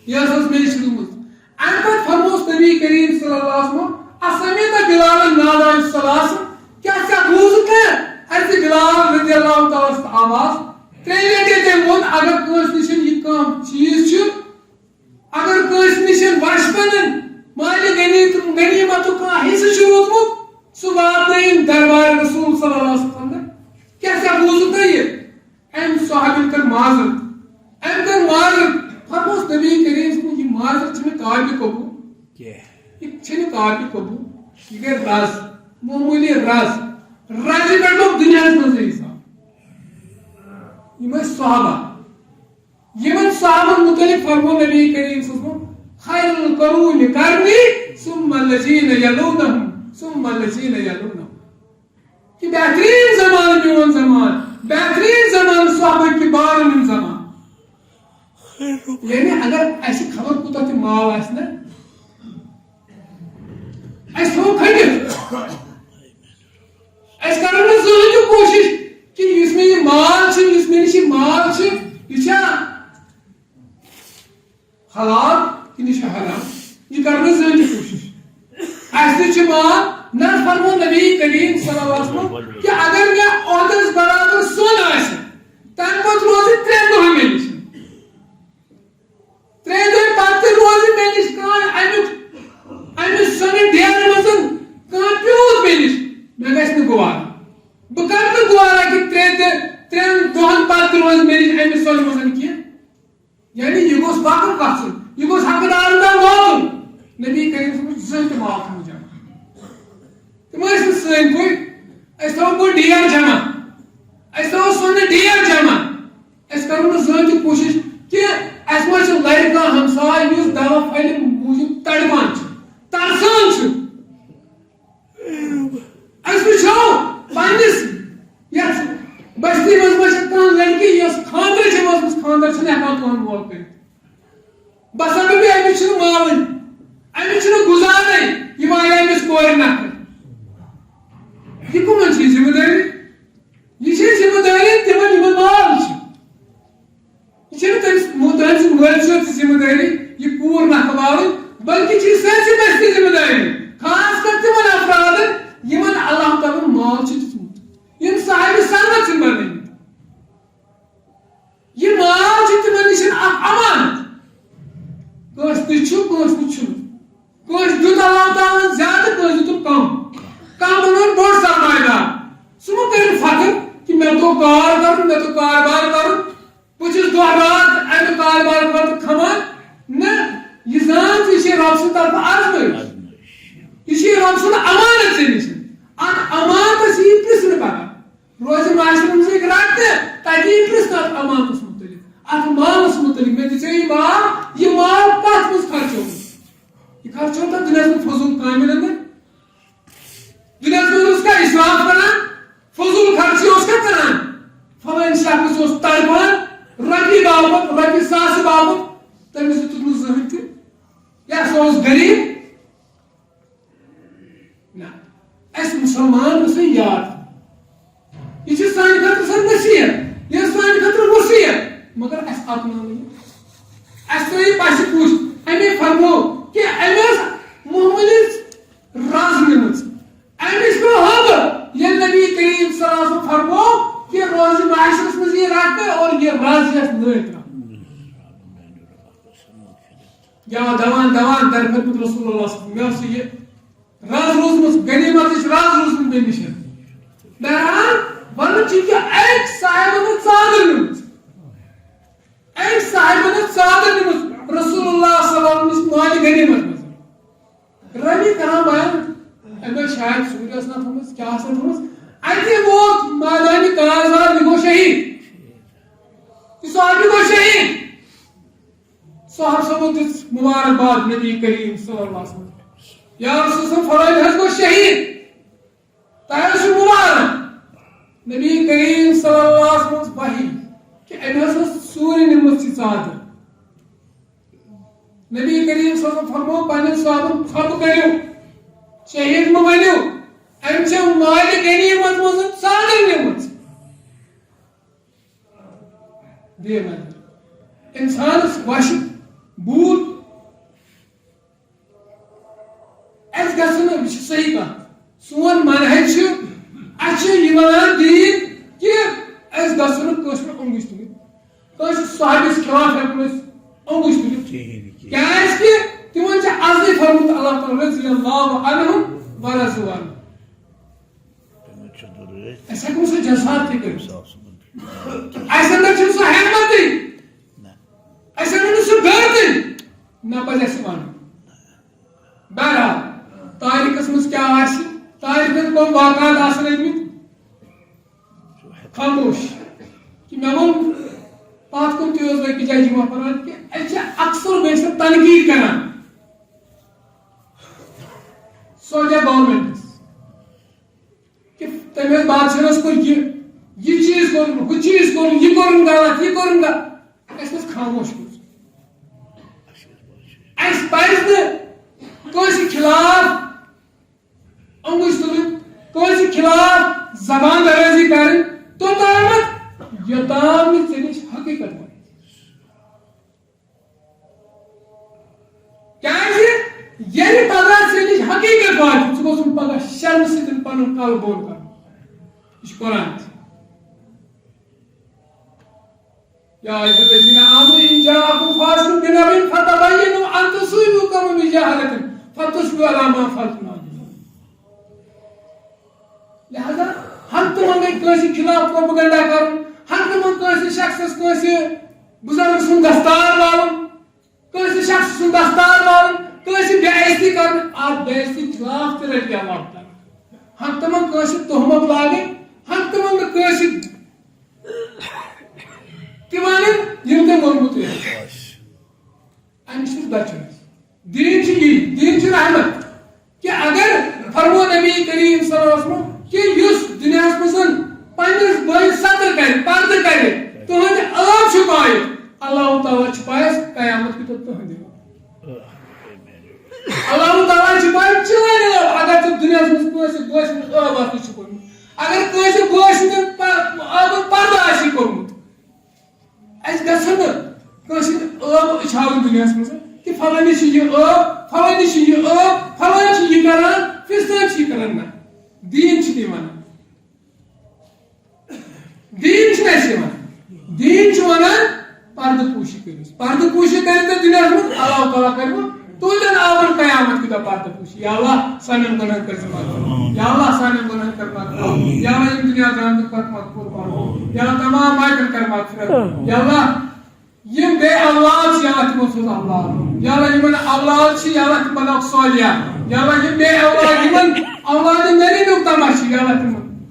یہِ حظ ٲس مےٚ نِش روٗزمٕژ۔ اَمہِ پتہٕ فرمووُس نبی کریم صلی اللہ علیہ وسلم، "اسمیت بلال نادی الثلاث؟" کیٛاہ ژےٚ بوٗزُتھ نہٕ اَسہِ بلال رضی اللہ تعالیٰ عنہُ سٕنٛز آواز؟ ترٛیٚیہِ لٹہِ تٔمۍ ووٚن، اگر کٲنٛسہِ نِش یہِ کانٛہہ چیٖز چھُ، اگر کٲنٛسہِ نِش وَش پَنُن مالِ غنی-، غنیٖمتُک کانٛہہ حصہٕ چھُ روٗدمُت، سُہ واتنٲیِن دربار رسول صلی اللہ علیہ وسلم۔ کیٛاہ ژےٚ بوٗزُتھ نہٕ یہِ؟ أمۍ صحابن کٔر معذرت۔ أمۍ کٔر معذرت۔ فرموس نبی کریم صلی اللہ علیہ وسلم، "یہِ معذرت چھِنہٕ قابلِ قبوٗل۔ کینٛہہ۔ یہِ چھِنہٕ قابلِ قبوٗل۔ یہِ گٔے رَز، معموٗلی رَز۔ رَزِ پٮ۪ٹھ لوٚگ دُنیاہَس منٛز حساب۔" یِم ٲسۍ صحابہ۔ یِمن صحابن مُتعلِق فرموو نبی کریم صلی اللہ علیہ وسلم، "خیر القرون قرنی ثم الذین یلونہم ثم الذین یلونہم۔" کہ بہترین زمانہٕ میون زمانہٕ، بہترین زمانہٕ صحابہ کہ بارن ہُنٛد زمانہٕ۔ یعنی اگر اسہِ خبر کوٗتاہ تہِ مال آسہِ نہ، اسہِ تھاوو کھٔنِتھ۔ اسہِ کرو نہٕ زٕہٕنۍ تہِ کوٗشِش کہ یُس مےٚ یہِ مال چھُ، یُس مےٚ نِش یہِ مال چھُ، یہِ چھا حلال کِنہٕ یہِ چھُ حرام؟ یہِ کرو نہٕ زٕہٕنۍ تہِ کوٗشِش۔ اسہِ نِش چھُ مال، نہ فرموو نبی کریم صلی اللہ علیہ وسلم کہ اگر مےٚ عہدس برابر سۄن آسہِ، تمہِ پتہٕ روزِ ترٛٮ۪ن دۄہن مےٚ نِش۔ ترٛیٚیہِ دۄہہِ پتہٕ تہِ روزِ مےٚ نِش کانٛہہ امیُک، امہِ سۄنہٕ ڈیرٕ منٛز کانٛہہ پیوٗنت مےٚ نِش، مےٚ گژھِ نہٕ گوارٕ۔ بہٕ کرٕ نہٕ گوارا کہ ترٛےٚ تہٕ ترٛٮ۪ن دۄہن پتہٕ تہِ روزِ مےٚ نِش امہِ سۄنہٕ منٛز کینٛہہ۔ یعنی یہِ گوٚژھ وقت گژھُن، یہِ گوٚژھ حقدارن تام واتُن۔ نبی کریم صٲبن چھُ زٕہٕنۍ تہِ مال تھوٚومُت جمع۔ تِم ٲسۍ نہٕ سٲنۍ پٲٹھۍ، أسۍ تھاوو پٲٹھۍ ڈیر جمع، أسۍ تھاوو سۄنہٕ ڈیر جمع۔ أسۍ کرو نہٕ زٕہٕنۍ تہِ کوٗشِش کہِ اَسہِ ما چھُ لرِ کانٛہہ ہمساے یُس دوا پھلہِ موٗجوٗب تڑپان چھُ، ترسان چھُ۔ أسۍ وٕچھو پننِس یَتھ بستی منٛز ما چھِ کانٛہہ لڑکی یۄس خانٛدرٕ چھِ وٲژمٕژ، خانٛدر چھِنہٕ ہٮ۪کان تُہُنٛد مول کٔرِتھ۔ بس اگر بیٚیہِ أمِس چھُنہٕ مالٕے، أمِس چھُنہٕ گُزارَے، یہِ والہِ أمِس کورِ نکھٕ۔ یہِ کٕمَن چھِ ذمہٕ دٲری؟ یہِ چھِ ذمہٕ دٲری تِمن یِمن مال چھِ۔ یہِ چھِنہٕ تٔمِس مو-، تٔمۍ سٕنٛدِ مٲلۍ سٕنٛز ذمہٕ دٲری یہِ کوٗر نکھٕ والٕنۍ، بلکہِ چھِ یہِ سٲرسٕے بستی ذمہٕ دٲری، خاص کر تِمن افرادن یِمن اللہ صاحبِ ثروت چھِنہٕ بنٲومٕتۍ۔ یہِ مال چھُ تِمن نِش اکھ امانت۔ کٲنٛسہِ نِش چھُ، کٲنٛسہِ نِش چھُنہٕ۔ کٲنٛسہِ دیُت اللہ تعالیٰ ہن زیادٕ، کٲنٛسہِ دیُتُن کم۔ کم بنووُن بوٚڑ سرمایہ دار۔ سُہ مہ کٔرِو فخر کہِ مےٚ توٚگ کار کرُن، مےٚ توٚگ کاربار کرُن۔ بہٕ چھُس دۄہ راتھ امہِ کاربار خٲطرٕ کھمان۔ نہ، یہِ زان ژٕ، یہِ چھے رۄب سٕنٛدِ طرفہٕ آزمٲیش۔ یہِ چھُے رۄب سُنٛد امانت ژےٚ نِش۔ اتھ امانتس یی پرژھنہٕ پگاہ۔ روزِ معاشرس منٛز یہِ رٹنہٕ، تتہِ یی پرژھنہٕ اتھ امانتس متعلق، اتھ مالس متعلق۔ مےٚ دِژے یہِ مال، یہِ مال کتھ منٛز خرچووُتھ؟ یہِ خرچوو تتھ دُنیاہس منٛز فضول کامٮ۪ن اندر؟ دُنیاہس منٛز اوس کانٛہہ اسراف کران، فضول خرچی اوس کانٛہہ کران؟ فلٲنۍ شخص اوس تڑپان رۄپیہِ باپتھ، رۄپیہِ ساسہٕ باپتھ، تٔمِس دیُتُکھ نہٕ زٕہٕنۍ تہِ۔ یا سُہ اوس غریب۔ نہ، اَسہِ مُسلمان گژھِ یاد۔ یہِ چھِ سانہِ خٲطرٕ سۄ نصیحت، یہِ ٲس سانہِ خٲطرٕ وصیت، مگر اَسہِ اپناو نہٕ یہِ۔ اَسہِ ترٛٲو یہِ پَژھِ پُش۔ اَمے فرموو کہِ أمۍ ٲس معموٗلی رَز نِمٕژ۔ أمِس پیوٚو ہٲبَتھ، ییٚلہِ نبی کریم صلی اللہ علیہ وسلم فرموو کہِ روزِ معاشرَس منٛز یہِ رَٹنہٕ اور یہِ رَز یَتھ نٲلۍ ترٛاوُن۔ یا دوان دوان در خدمت رسول اللہ صلی اللہ علیہ وسلم۔ مےٚ ٲس یہِ رَز روٗزمٕژ، غنیٖمتٕچ رَز روٗزمٕژ مےٚ نِش۔ بہرحال، وَنُن چھُ کہِ أکۍ صاحبَن ٲس ژادر نِمٕژ۔ أمۍ صاحبن ٲس ژادر نِمٕژ رسول اللہ صلی اللہ علیہ وسلم نِش مالِ غنیمت منٛز۔ رٲوی کران بیان، أمۍ ٲس شاید سوٗرۍ ٲس نا تھٲومٕژ، کیٛاہ ٲس نا تھٲومٕژ۔ اَتہِ ووت مٲدانِ کارزار، یہِ گوٚو شہیٖد۔ یہِ صحابی گوٚو شہیٖد۔ صحابہ صٲبو دِژ مُبارک باد نبی کریم صلی اللہ علیہ وسلم۔ یا رسول اللہ، فلٲنۍ حظ گوٚو شہیٖد۔ تۄہہِ حظ چھُ مُبارک۔ نبی کریم صلی اللہ علیہ وسلم وحی کہِ أمۍ حظ ٲس ژوٗرِ نِمٕژ یہِ ژادر۔ نبی کریم صلی اللہ علیہ وسلم فرموو پننٮ۪ن صحابن، ژھۄپہٕ کٔرِو، شہیٖد مہٕ ؤنِو، أمۍ چھِ مالِ غنیمت منٛز ژادر نِمٕژ۔ بیٚیہِ وَنہِ، اِنسانَس وَشہِ بوٗٹ، اَسہِ گژھِ نہٕ، یہِ چھِ صحیح کَتھ۔ سون منہج چھُ، اَسہِ چھُ یہِ وَنان دیٖن کہِ اَسہِ گژھِ نہٕ کٲنٛسہِ پٮ۪ٹھ اوٚنٛگُج تُلٕنۍ، کٲنٛسہِ صحابیَس خلاف ہٮ۪کو نہٕ أسۍ اوٚنٛگُج تُلِتھ۔ کِہیٖنۍ، کِہیٖنۍ۔ کیٛازِ کہِ تِمَن چھِ اَزٕے فرموٗت اللہ تعالیٰ رضی اللہ عنہم و رضوا عنہ۔ تِمَن چھُ ضروٗری۔ أسۍ ہٮ۪کو نہٕ سُہ جلسات تہِ کٔرِتھ۔ صاف صُبحن۔ اَسہِ اندر چھُنہٕ سُہ ہٮ۪متٕے۔ نہ۔ اَسہِ اندر نہٕ سُہ غٲرتٕے۔ نہ پَزِ اَسہِ وَنُن۔ بہرحال، تاریٖخَس منٛز کیٛاہ آسہِ، تاریٖخَن کٕم واقعات آسَن ٲسۍمٕتۍ، خاموش۔ کہِ مےٚ ووٚن پَتھ کُن تہِ اوس بیٚکِس جایہِ جمعہ پَران کہِ أسۍ چھِ اکثر بیٚیہِ سۭتۍ تنقیٖد کران۔ سعودیہ گورنمنٹَس۔ کہِ تٔمۍ ٲسۍ بادشاہس کوٚر یہِ، یہِ چیٖز کوٚرُن، ہُہ چیٖز کوٚرُن، یہِ کوٚرُن غلط، یہِ کوٚرُن غلط۔ اَسہِ اوس خاموش روزُن۔ اَسہِ پَزِ نہٕ کٲنٛسہِ خلاف اوٚنٛگُج تُلٕنۍ، کٲنٛسہِ خلاف زبان درٲزی کَرٕنۍ، توٚتامَتھ یوٚتام نہٕ ژےٚ نِش حقیٖقت واتہِ۔ کیازِ ییٚلہِ پگاہ ژےٚ نِش حقیٖقت واتہِ، ژٕ گوٚژھ نہٕ پگاہ شرمہٕ سۭتۍ پنُن کلہٕ بۄن کرُن۔ یہِ چھُ قرآن تہِ۔ یا ایھا الذین آمنوا ان جاءکم فاسق بنبأ فتبینوا ان تصیبوا قوما بجہالۃ فتصبحوا علی ما فعلتم نادمین۔ لہذا ہنگتہٕ منگے کٲنٛسہِ خلاف پروپیگنڈا کرُن، ہنگتہٕ منگ کٲنٛسہِ شخصس، کٲنٛسہِ بزرگ سُنٛد دستار والُن، کٲنٛسہِ شخص سُنٛد دستار والُن، کٲنٛسہِ بے عزتی کرُن، اتھ بے عزتی خلاف تہِ رٹہِ اللہ تعالیٰ۔ ہنگتہٕ منگ کٲنٛسہِ تہمت لاگٕنۍ، ہنگتہٕ منگ کٲنٛسہِ تہِ ونٕنۍ، یِم تٔمۍ ووٚنمُت یہِ۔ امہِ نِش چھُ بچُن۔ دیٖن چھُ یی، دیٖن چھُ رحمت۔ کہِ اگر فرمو نبی کریم صلی اللہ علیہ وسلم کہِ یُس دُنیاہس منٛز پننِس بٲیِس ستر کرِ، پردٕ کرِ، تُہنٛدِ عٲب چھُپایہِ، اللہ تعالیٰ چھُپایس قیامت کہِ دۄہ تُہنٛدِ عٲب۔ اللہ تعالیٰ چھُپایہِ چٲنۍ عٲب، اگر ژٕ دُنیاہس منٛز کٲنٛسہِ بٲیِس منٛز عٲب آسہِ چھُپومُت، اگر کٲنٛسہِ بٲیِس منٛز پر-، عٲبُک پردٕ آسہِ کوٚرمُت۔ اَسہِ گژھن نہٕ کٲنٛسہِ ہٕنٛدۍ عٲب أچھاوٕنۍ دُنیاہَس منٛز کہِ فلٲنِس چھِ یہِ عٲب، فلٲنِس چھِ یہِ عٲب، فلٲنۍ چھِ یہِ کران، فِستٲنۍ چھِ یہِ کران۔ نہ، دیٖن چھِ تی وَنان۔ پردٕ پوشی۔ یا اللہ، سانٮ۪ن گۄناہن کر ژٕ مغفرت۔ یا اللہ، سانٮ۪ن گۄناہن کر مغفرت۔ یا اللہ، یِم دُنیا درامتٕکۍ پتھ مغفور فرما۔ یا اللہ، تمام ماتٮ۪ن کر مغفرت۔ یا اللہ، یِم بے اولاد چھِ، یا اللہ، تِمن سوز اولاد۔ یا اللہ، یِمن اولاد چھِ، یا اللہ، تِم بناوکھ صالح۔ یا اللہ، یِم بے اولاد، یِمن اولاد نٔرِنُک تماشہٕ، یا اللہ، تِمن،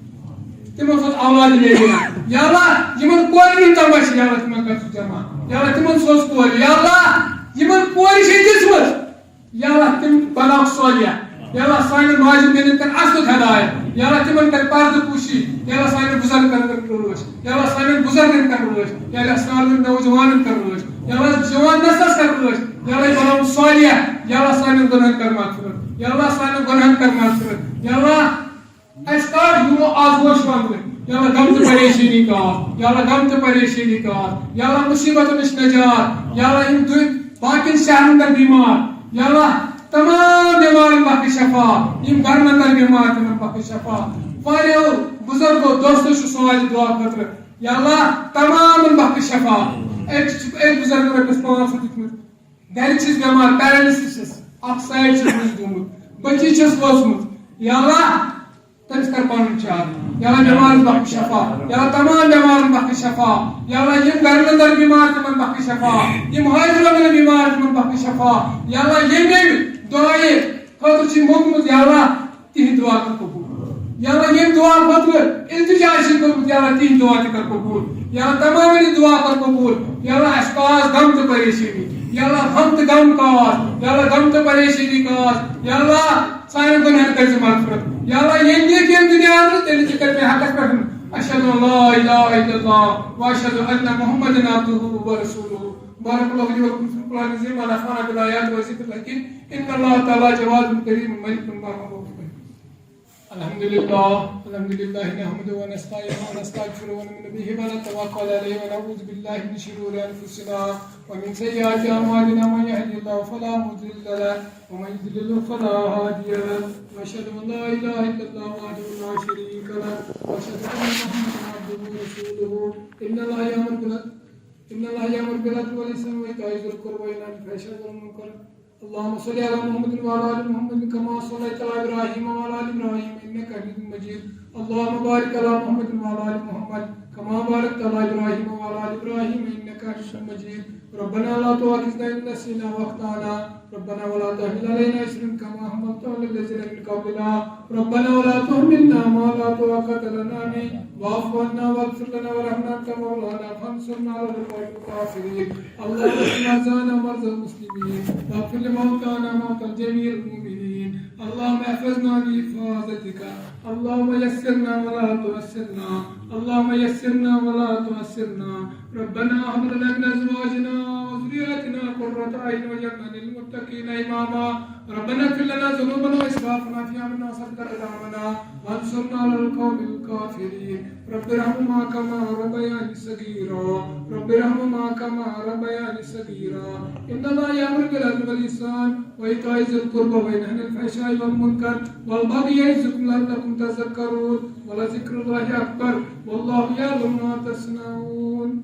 تِمن سوز اولاد نٔرِنہ۔ یا اللہ، یِمن کورٮ۪ن ہُنٛد تماشہٕ، یا اللہ، تِمن کر ژٕ جمع۔ یا اللہ، تِمن سوز کورِ۔ یا اللہ، یِمن کورِ چھِ دِژمٕژ، یا اللہ، تِم بناوکھ صالح۔ یا اللہ، سانٮ۪ن ماجٮ۪ن بیٚنٮ۪ن کر اصلُک ہدایت۔ یا اللہ، تِمن کر پردٕ پوشی۔ یا اللہ، سانٮ۪ن بُزرگن کر رٲچھ۔ یا اللہ، سانٮ۪ن بُزرگن کر رٲچھ۔ یا اللہ، سانٮ۪ن نوجوانن کر رٲچھ۔ یا اللہ، جوان نسلس کر رٲچھ۔ یا اللہ، بناوُن صالح۔ یا اللہ، سانٮ۪ن گۄناہن کر مغفرت۔ یا اللہ، سانٮ۪ن گۄناہن کر مغفرت۔ یا اللہ، اَسہِ کر یِمو آز ہوش وۄنٛدرٕ۔ یا اللہ، غم تہٕ پریشٲنی کر۔ یا اللہ، غم تہٕ پریشٲنی کر۔ یا اللہ، مُصیٖبتو نِش نجات۔ یا اللہ، یِم دُنۍ باقین شہرن اندر بیمار۔ یا اللہ، تمام بیمارن بخش شفا۔ یِم گرن اندر بیمار، تِمن بخش شفا۔ واریاہو بُزرگو دوستو چھُ سون یہِ دُعا خٲطرٕ۔ یا اللہ، تمامن بخش شفا۔ أکۍ چھِ، أکۍ بُزرگن رۄپیس پانٛژھ ہتھ دِتمٕتۍ۔ گرِ چھِس بیمار، paralysis چھِس، اکھ side چھِس مٔنٛزۍ گوٚمُت، بٔچی چھِس ؤژھمٕژ۔ یا اللہ، تٔمِس کر پنُن چارٕ۔ یا اللہ، بیمارس بخش شفا۔ یا اللہ، تمام بیمارن بخش شفا۔ یا اللہ، یِم گرن اندر بیمار، تِمن بخش شفا۔ یِم حٲضِر وٲلۍ بیمار، تِمن بخش شفا۔ یا اللہ، ییٚمہِ، ییٚمہِ دُعایہِ خٲطرٕ چھِ موٚنگمُت، یا اللہ، تِہِنٛدۍ دُعا کر قبوٗل۔ یا اللہ، ییٚمہِ دُعا خٲطرٕ التجا چھِ کوٚرمُت، یا اللہ، تِہِنٛدۍ دُعا تہِ کر قبوٗل۔ یا اللہ، تمامن ہٕنٛدۍ دُعا کر قبوٗل۔ یا اللہ، اَسہِ کاس غم تہٕ پریشٲنی۔ یا اللہ، غم تہٕ غم کاس۔ یا اللہ، غم تہٕ پریشٲنی کاس۔ یا اللہ، سانٮ۪ن گۄناہن کٔرۍ زِ مغفرت۔ یا اللہ، ییٚلہِ تہِ ییٚمہِ دُنیا منٛز، تیٚلہِ تہِ کٔرۍ مےٚ حقس پٮ۪ٹھ، اشہد ان لا الہ الا اللہ و اشہد ان محمدا عبدہ و رسولہ۔ بارک اللہ لي ولكم في القرآن العظيم ونفعنا بالآيات والذكر الحكيم۔ ان الله تعالى جواد كريم ملك برحمته۔ الحمد لله، الحمد لله نحمده ونستعينه ونستغفره ونؤمن به ونتوكل عليه ونعوذ بالله من شرور أنفسنا ومن سيئات أعمالنا، من يهده الله فلا مضل له ومن يضلل فلا هادي له، وأشهد أن لا إله إلا الله وحده لا شريك له، وأشهد أن محمدا عبده ورسوله. إن الله يأمر بال-، إن الله يأمر بالعدل والإحسان وإيتاء ذي القربى وينهى عن الفحشاء والمنكر. اللهم صل على محمد وعلى آل محمد كما صليت على إبراهيم وعلى آل إبراهيم إنك حميد مجيد. اللهم بارك على محمد وعلى آل محمد كما باركت على إبراهيم وعلى آل إبراهيم إنك حميد مجيد. ربنا لا تؤاخذنا إن نسينا وأخطأنا. ربنا ولا تحمل علينا إصرا كما حملته على الذين من قبلنا. ربنا ولا تحملنا ما لا طاقة لنا به. واعف عنا واغفر لنا وارحمنا أنت مولانا فانصرنا على القوم الكافرين. اللهم اشف مرضانا ومرضى المسلمين، واغفر لموتانا وموتى جميع المؤمنين. اللهم احفظنا بحفاظتك. اللهم يسرنا ولا تعسرنا. اللهم يسرنا ولا تعسرنا. ربنا هب لنا من أزواجنا وذرياتنا قرة أعين واجعلنا للمتقين إماما. ربنا اغفر لنا ذنوبنا وإسرافنا في أمرنا وثبت أقدامنا وانصرنا على القوم الكافرين. رب ارحمهما كما ربياني صغيرا. رب ارحمهما كما ربياني صغيرا. إن الله يأمر بالعدل والإحسان وإيتاء ذي القربى وينهى عن الفحشاء والمنكر والبغي يعظكم لعلكم تذكرون. ولذكر الله أكبر. والله يعلم ما تصنعون.